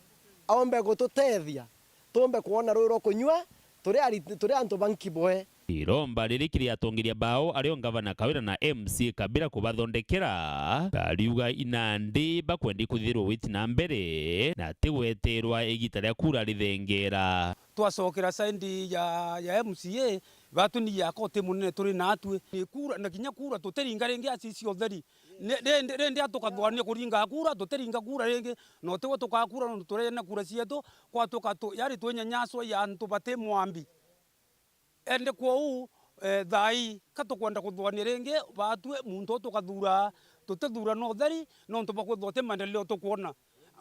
aombe gututethia, tuumbe kwona rui rwa kunyua turi ari-, turi antu ba Nkibwe. Iromba riri kiri atongeria bao ario ngavana Kawira na M C A Kabira kubathondekera, kariuga inandi bakwendi kuthithirwa witi na mbere na ti gweterwa igita ria kura rithengera. Twacokera side ya, ya M C A, baatu ni yaka uti munene turi naatwi. Ni kura, na kinya kura tutiringa ringi acici utheri. Ni, rindi, rindi a tukathwania kuringa kura, tutiringa kura ringi, na utigwe tukakura nontu turena kura cietu, kwatuka tu, yari twinyanyaswa ya antu bati mwambi. Ende kwou, eh, thaai, ka tukwenda kuthwania ringi, baatwi muntu u tukathuura, tutithuura na utheri, nontu bwa kwithirwa ti maendeleo tukwona.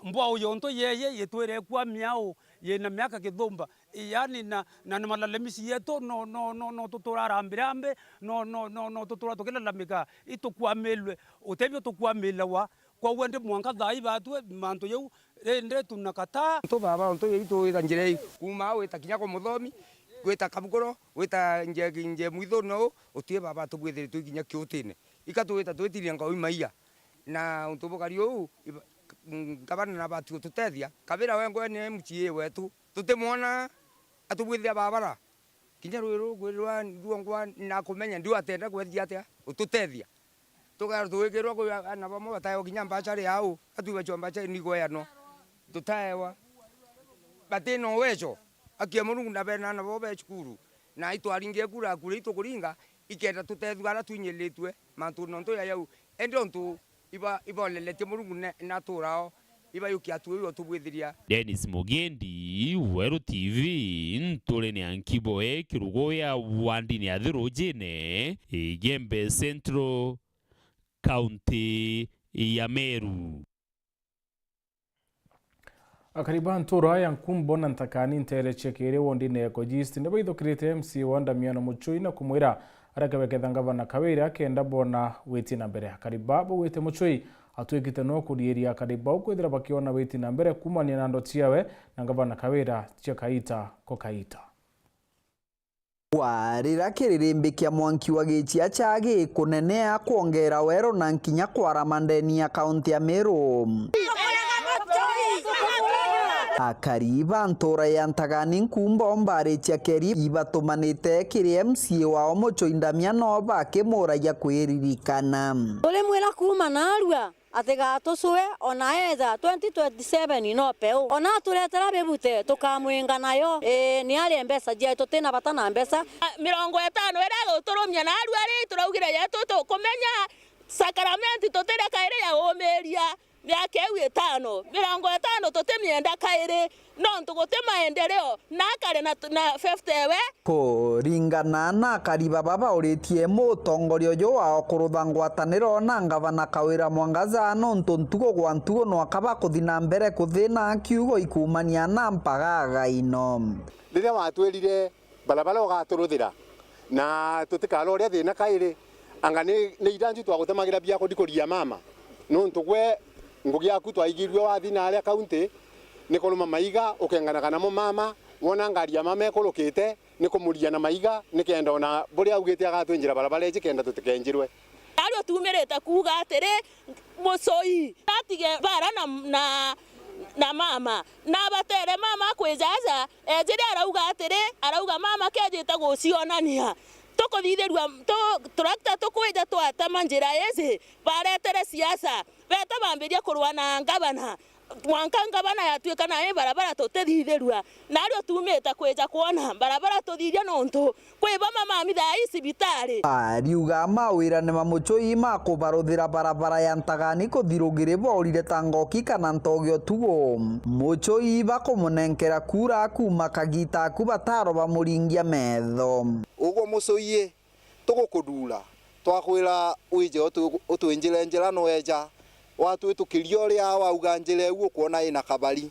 Mbwau yontu yeye yitwire ikua miau yina miaka kithumba, yaani na, na ni malalamisi yetu, no, no, no, no tutura rambirambi, no, no, no, no tutura tukilalamika, itukwamirwe, utebio tukwamirawa. Kwou indi mwanka thaai baatwi mantu jau, rindi tunakataa. Antu baba, ontu jau itwita njira iu, kuuma au wita kinya kwa muthomi, gwita Kabukuro, gwita nje, nje mwithuni ou, utie baba tubwithiritwe kinya kiutine. Ika twita twitiria ngau imaia. Na untu bukari uu, iba-, ngavana nabati gututethia. Kabira wengwe ni M C A wetu. Tutimwona atubwithia babara. Kinya rui ruru rwa Ruongwa nakumenya ndiu atenda kwethia atia ututethia. Tugaerwa tugwikirwa kwi ana bamwe bataewa kinya mbachari yao. Atwi bachwa mbachari ni igweanwa. Tutaewa. Batina uwezo. Akia Murungu na bena ana bao be cukuru. Na itwaringie kura, kura itukuringa, ikenda tutethua ara twinyiritue. Mantu nontu ya yau, indi untu iba-, iboleretie Murungu ne-, naturao, ibayukia atu iu utubwithiria. Dennis Mugendi, Weru T V, nturene ya Nkiboe, kirugu ya wandini ya Thirujine, Igembe Central, County ya Meru. Akari ba ntura ya Nkumbo na Ntakani ntere cia Kiiri wondine ya Ikoji East ni baithukirite M C A wa Damiano Muchui na kumwira areke beketha ngavana Kawira kenda bona witi na mbere. Akari ba baugite Muchui atwikite no kuriiria akari bau kwithira bakiona witi na mbere kumania na ndo ciawe na ngavana Kawira cia kaita ko kaita. Kwarira kiririmbi kia mwanki wa gichia cha gikunenea kwongera wero na nkinya kwarama ndeni ya kaunti ya Meru. Akari ba ntura ya Ntagani Nkumbo mbari cia Keri ibatumanite kiri M C A wao Muchui Damiano bakimuragia kwiririkana. Turimwira kuuma narua, Atigatucue, ona eja twenty twenty-seven no peu. Ona aturetera bibute, tukamwinga nayo. Ii, ni arie mbeca cietu, tutina bata na mbeca. Mirongo itano iria aguturumia, na aru ari turaugire yetu tukumenya, sakaramenti tutire kairi ya uumiria. Miaka iu itano, mirongo itano tutimienda kairi, nontu guti maendeleo, na akare na, na fifty we. Kuringana na akari baba bauritie mutongoria uju wao kurutha ngwataniro na ngavana Kawira Mwangaza, nontu ntugo gwa ntugo no akaba kuthi na mbere kuthina kiugo ikumania na mpagaga ino. Riria watwirire barabara ugaturuthira, na tutikara uria thina kairi. Anga ni, ni iranju twagutemagira biako ndikuri ya mama? Nontu gwe ngugi yaku twaigirue wathi na aria kaunti, ni kuruma maiga ukenganaga namo mama, wona ngari ya mama ikurukite, ni kumuria na maiga, nikenda ona buria augite agatwinjira barabara iji kenda tutikenjirwe. Ario tumirite kuuga atiri, Mucui atige bara na, na, na mama, na abatere mama akwijaja, ejire arauga atiri, arauga mama kejite gucionania. Tukuthithirua, tu, turakta tukwija twatema njira iji, baretere siasa, beta bambiria kurwa na ngavana. Mwanka ngavana yatuika na i barabara tutithithirua, na ario tumite kwija kwona barabara tuthithia nontu kwi bamwe mami thaa ii cibitari. Ariuga mawira ni ma Mucui ma kubaruthira barabara ya Ntagani kuthi rugiri borire ta ngoki kana ntogi utugo. Mucui bakumunenkera kura kuuma kagita aku bataro bamuringia metho. Uguo Mucui ii, tugukuthura, twakwira wije utu-, utwinjire njira nweja, watwitukiria uria wauga njira iu ukwona ina kabari.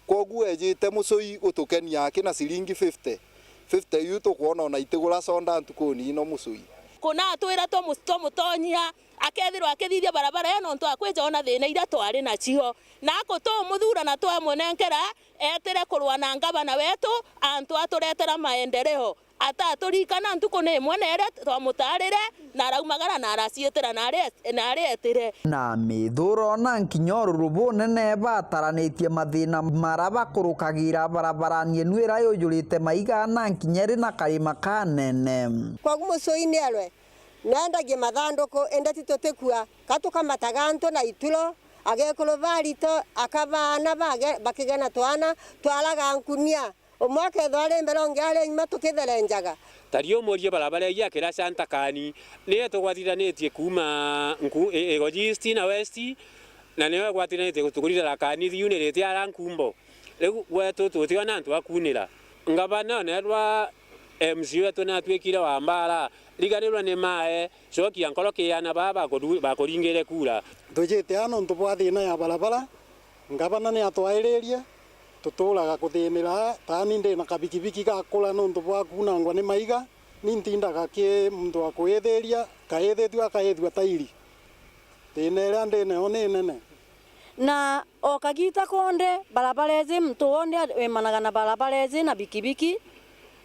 Kwogu ejite Mucui gutukenia aki na ciringi fifty. Fifty iu tukwona ona itigura soda ntukuni ino Mucui. Kuna atwira twamu-, twamutonyia, akethirwa akithithia barabara iyo nontu akwija ona thina iria twari nacio. Na aku tumuthura na twamunenkera etire kurwa na ngavana wetu, antu aturetera maendeleo. Ataturikana ntuku ni imwe na iria twamutarire, na araumagara na araciitira na ari-, na arietire. Na mithuro na nkinya ururu bunene bataranitie mathina mara bakurukagira barabarani inu ira yujurite maiga na nkinya iri na karima kanene. Kwogu Mucui ni arwe, nendagie mathanduku, indi ti tutikua, ka tukamataga antu na ituro, agekuru barito, akabaana bage-, bakigena twana, twaraga nkunia. Umwe akethwa ari mbere, ungi ari nyuma, tukitherenjaga. Tari umurie barabara iji akiraca Ntakani, niyo itugwatithanitie kuuma nku-, i-, Igoji East na West, na niyo igwatithanitie gutukurira Tharaka Nithi, yu ni riti ara nkumbo. Riu gwetu tutiona antu a kuunira. Ngavana oneerwa M C A wetu natwikire wa mbaara, riganirwa ni mae, cokia nkoro ki aana baa bakudu-, bakuringire kura. Twijite aa nontu bwa thina ya barabara, ngavana ni atwairirie, tuturaga kuthinira, taani ndi na kabikibiki gakura nontu bwa kuunangwa ni maiga, ni ntindaga ki muntu wa kuithiria, kaithithua akaithua tairi. Thina iria ndi nayo ni nene. Na o kagita konde, barabara iji, muntu wonthe wimanaga na barabara iji na bikibiki,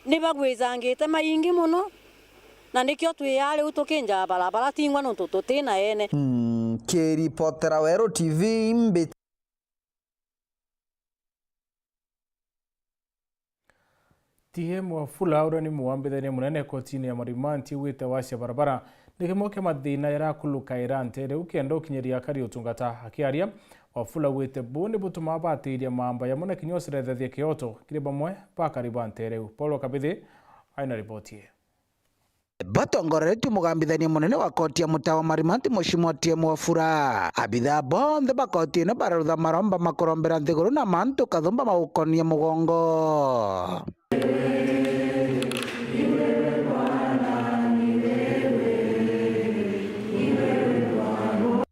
ni bagwijangite maingi mono, na nikio twi aa riu tukinjaga barabara tingwa nontu tuti na ene. Mm, kiripotera Weru T V, mbi- T M Wafula, uria ni mugambithania munene kotini ya Marimanti, augite wacia barabara ni kimwe kia mathina jarakurukaira nteere iu kenda ukinyiria akari utungata. Akiaria, Wafula augite buu ni butumaa batiiria mamba jamwe na kinya ucerethethia kioto kiri bamwe ba akari ba nteere iu. Paul Kabithi aina riboti ii. Batongoreretue mugambithania munene wa koti ya mutaa wa Marimanti, Mheshimiwa T M Wafula, abithaa bonthe ba koti ino bararutha maromba makurombera nthiguru na mantu kathumba magukonia mugongo.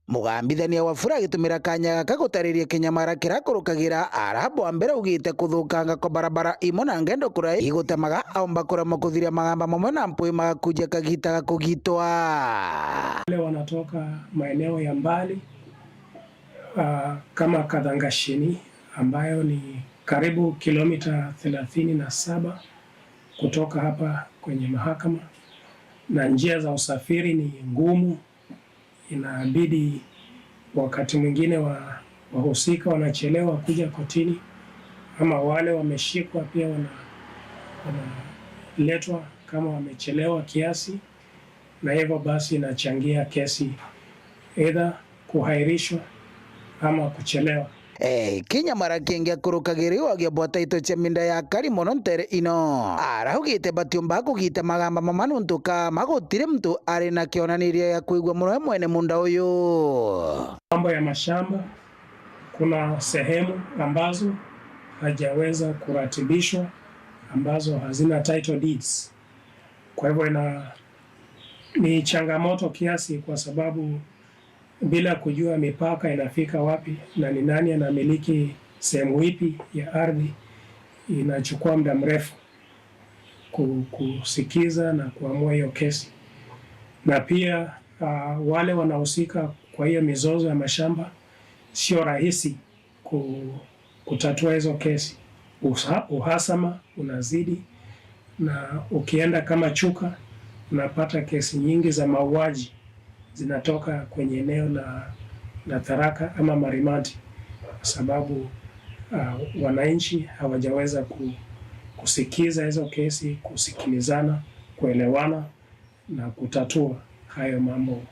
Mugambithania Wafula agitumira kanya gaka gutariria kinyamara kirakurukagira arabu wa mbere augite kuthukanga kwa barabara imwe na ngendo kuria igutemaga aumba kuremwa kuthiria magamba mamwe na mpui magakunjia kagita ga kugitwa. Wale wanatoka maeneo ya mbali, ah, kama Kathangashini ambayo ni karibu kilomita thelathini na saba kutoka hapa kwenye mahakama, na njia za usafiri ni ngumu. Inabidi wakati mwingine wa-, wahusika wanachelewa kuja kotini, ama wale wameshikwa pia wana-, wanaletwa kama wamechelewa kiasi, na hivyo basi inachangia kesi either kuhairishwa ama kuchelewa. Eh, kinya mara kingi akurukagiriwa agiobwa taito cia minda ya kari mono ntere ino. Araugite batiumba kugita magamba mama nuntu kama gutiri muntu ari na kionaniria ya kwigua mono we mwene munda uyu. Mambo ya mashamba, kuna sehemu ambazo hajaweza kuratibishwa, ambazo hazina title deeds. Kwa hivyo ina-, ni changamoto kiasi, kwa sababu bila kujua mipaka inafika wapi na ni nani anamiliki sehemu ipi ya ardhi, inachukua muda mrefu ku-, kusikiza na kuamua hiyo kesi. Na pia, ah, wale wanahusika kwa hiyo mizozo ya mashamba, sio rahisi ku-, kutatua hizo kesi. Usa-, uhasama unazidi, na ukienda kama Chuka, unapata kesi nyingi za mauaji zinatoka kwenye eneo la, la Tharaka ama Marimanti, kwa sababu, ah, wananchi hawajaweza ku-, kusikiza hizo kesi, kusikilizana, kuelewana na kutatua hayo mambo,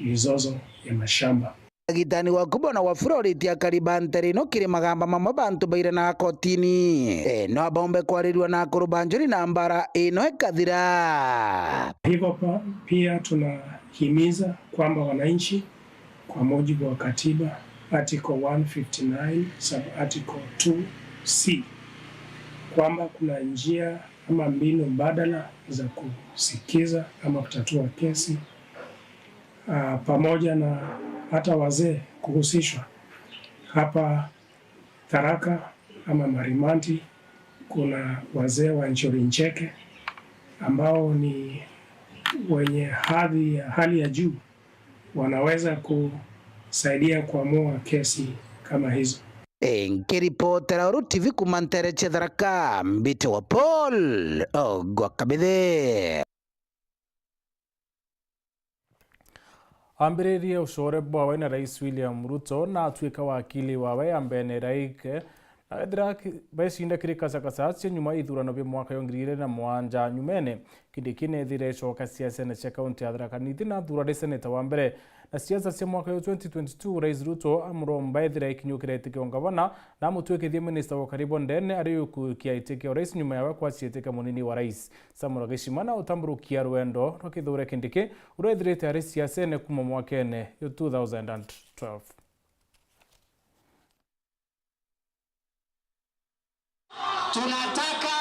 mizozo ya mashamba. Agitani waku bona wa Flority akariba ntere ino kiri magamba mamwe bantu bairanaga kotini. E, no baumbe kwarirua na akuru ba njuri na mbara ino ikathira. Hivyo pa-, pia tunahimiza kwamba wananchi kwa mujibu wa katiba, article one fifty-nine, sub article two C, kwamba kuna njia ama mbinu mbadala za kusikiza ama kutatua kesi, ah, pamoja na hata wazee kuhusishwa. Hapa Tharaka ama Marimanti, kuna wazee wa Njuri Ncheke ambao ni wenye hadhi ya hali ya juu, wanaweza kusaidia kuamua kesi kama hizo. Nkiripotera Uru T V kuma ntere cia Tharaka, mbite wa Paul Ogwa Kabithe. Ambiririe ucore bwawe na Rais William Ruto na atuika wakili wawe ya mbene iraike, na ethira ki-, becinda kiri kasakasa cia nyuma ithurano bia mwaka yo ngiri igiri na mugwanja nyumene, Kindiki nethire ecoka siasene cia kaunti ya Tharaka Nithi na athurwa ari seneta wa mbere. Na siasa cia mwaka yo twenty twenty-two, Rais Ruto amuromba ethira ikinyukire iti kia ungavana na amutwikithie minista wa ukari bwa ndene ari ukukia iti kia urais nyuma yawe kwacia iti kia munini wa rais. Samuel Gishima na utamburukia rwendo rwa Kithure Kindiki, uria ethirite ari siasene kuma mwakene yo two thousand and twelve. Tunataka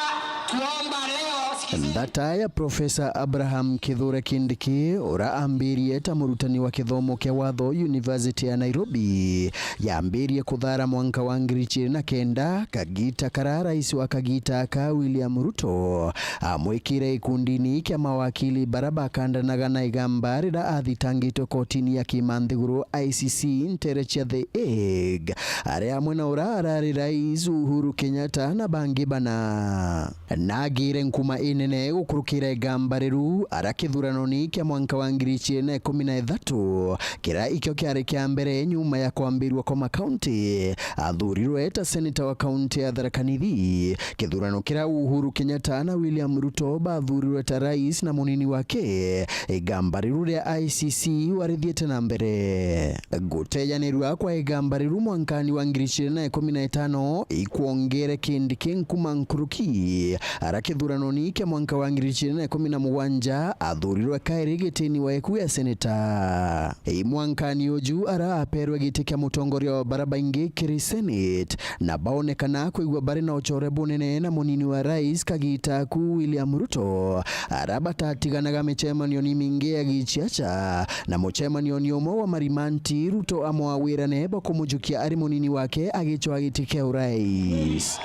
kuomba leo, sikizeni. Nthata ya Profesa Abraham Kithure Kindiki, uria ambirie ta murutani wa kithomo kia watho University ya Nairobi, yambirie kuthara mwanka wa ngiri igiri na kenda, kagita kara rais wa kagita ka William Ruto amwikire ikundini kia mawakili bara bakandanaga na igamba riria athitangitwe kotini ya kimanthiguru I C C ntere cia The Hague, ari amwe na uria arari rais Uhuru Kenyatta na bangi bana. Nagire nkuma inene gukurukira igamba riru ara kithuranoni kia mwanka wa ngiri igiri na ikumi na ithatu, kira ikio kiari kia mbere nyuma ya kwambirua kwa makaunti, athurirwe ta seneta wa kaunti ya Tharaka Nithi. Kithurano kira Uhuru Kenyatta na William Ruto bathurirwe ta rais na munini wake, igamba riru ria I C C warithiete na mbere. Gutejanirua kwa igamba riru mwankani wa ngiri igiri na ikumi na itano ikwongere Kindiki nkuma nkuruki, ara kithuranoni kia mwanka wa ngiri igiri na ikumi na mugwanja athurirwe kairi gitini wa iku ya seneta. I mwankani uju ara aperwe giti kia mutongoria wa bara baingi kiri Senate, na baonekana kwigua bari na ucore bunene na munini wa rais kagita aku William Ruto, ara batatiganaga micemanio ni mingi ya giciaca, na mucemanio ni umwe wa Marimanti, Ruto amwawirane bwa kumujukia ari munini wake agicwa giti kia urais.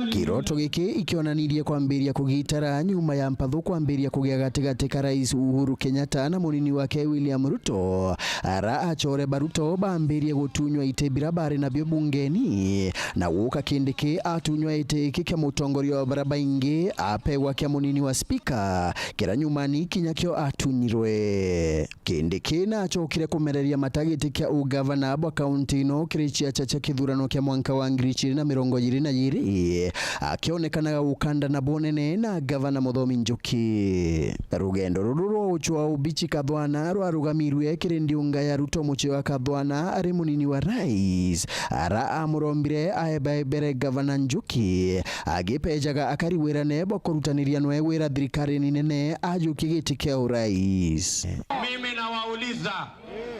Kiroto giki ikionanirie kwambiria kugitara nyuma ya mpathu kwambiria kugia gatigati ka rais Uhuru Kenyatta na munini wake William Ruto, ara acore ba Ruto bambirie gutunywa iti bira bari nabio bungeni, na guka Kindiki atunywa iti iki kia mutongoria wa bara baingi apegwa kia munini wa spika, kira nyumani kinya kio atunyirwe. Kindiki naacokire kumereria mata giti kia ugavana bwa kaunti ino kiri ciaca cia kithurano kia mwanka wa ngiri ijiri na mirongo iri na iri, akionekanaga gukanda na bunene na gavana Muthomi Njuki. Rugendo ruru rwa ucwa ubici Kathwana rwarugamirwe kiri ndiunga ya Ruto mucii wa Kathwana ari munini wa rais, ara amurombire aebaebere gavana Njuki, agipejaga akari wirane bwa kurutaniria nwe wira thirikarine nene ajukie giti kia urais. Mimi nawauliza,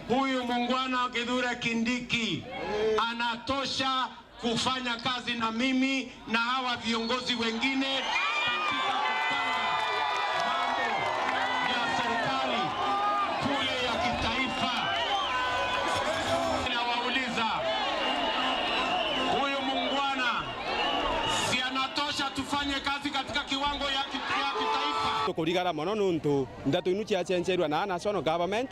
huyu muungwana Kithure Kindiki anatosha kufanya kazi na mimi na hawa viongozi wengine katika kupanga mambo ya serikali kule ya kitaifa? Nawauliza, huyu muungwana si anatosha tufanye kazi katika kiwango ya kit-, ya kitaifa? Tukurigara mono nuntu ndeto inu ciacencerua na national government,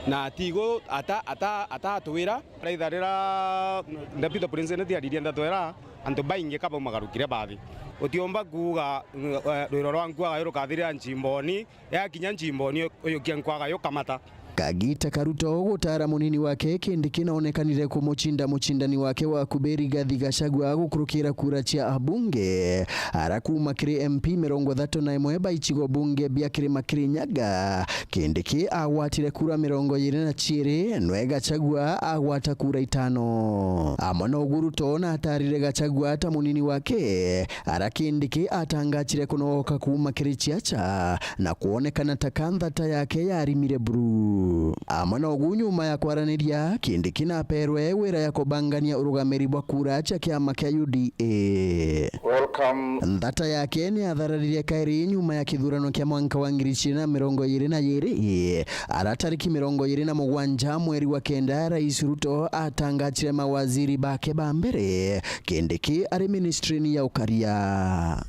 na tigo ata, ata, ata atwira. Raitha rira Deputy President aririe ndeto ira, antu baingi ka baumagarukiria bathi. Utiumba kuuga, eh, rwiro rwa nkwaga rukathirira nchimboni, yakinya nchimboni, uyukia nkwaga yukamata. Kagita ka Ruto gutara munini wake Kindiki naonekanire kumucinda mucindani wake wa kubi Rigathi Gachagua gukurukira kura cia abunge, ara kuuma kiri M P mirongo ithatu na imwe ba icigo bunge bia Kirima Kirinyaga. Kindiki agwatire kura mirongo iri na ciiri, nwe Gachagua agwata kura itano. Amwe na ugu Ruto natarire Gachagua ta munini wake, ara Kindiki atangachire kunogoka kuuma kiri ciaca na kwonekana ta ka nthata yake yarimire buru. Amwe na ugu, nyuma ya kwaraniria, Kindiki naperwe wira ya kubangania urugamiri bwa kura cia kiama kia U D A. Welcome. Nthata yake ni yathararire kairi nyuma ya kithurano kia mwanka wa ngiri ijiri na mirongo iri na iri, ara tariki mirongo iri na mugwanja mweri wa kenda, Rais Ruto atangachire mawaziri bake ba mbere, Kindiki ari ministry-ini ya ukaria.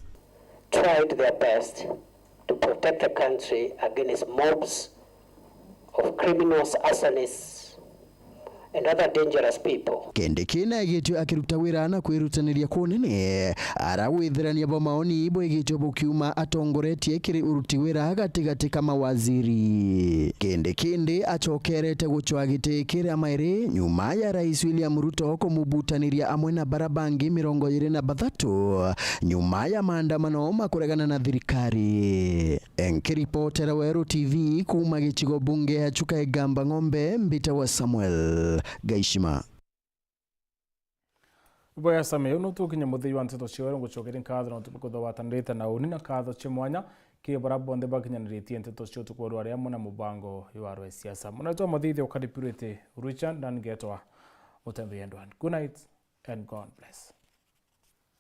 Tried their best to protect the country against mobs of criminals, arsonists, and other dangerous people. Kindiki naigitwe akiruta wira na kwirutaniria kunene, ara withirania bwa maoni bwigitwe bukiuma atongoretie kiri uruti wira gatigati ka mawaziri. Kindiki acokerete gucwa giti kiria mairi nyuma ya Rais William Ruto kumubutaniria amwe na bara bangi mirongo iri na bathatu nyuma ya maandamano ma kuregana na thirikari. Nkiripotera Weru T V kuuma gicigo bunge ya Chuka Igamba Ng'ombe, mbitagwa Samuel Gaishima. Bwega Sami, uu nutukinya muthia wa nteto cia Weru. Ngucokeria nkatho na utuku kuthobatanirite na uni na nkatho cia mwanya kiri baria bonthe bakinyaniritie nteto cia utuku wa rwaria amwe na mubango jwa rwa siasa. Muna ritwa muthithia ukaripurite Richard na ngetwa Mutembeya Ndwani. Good night and God bless.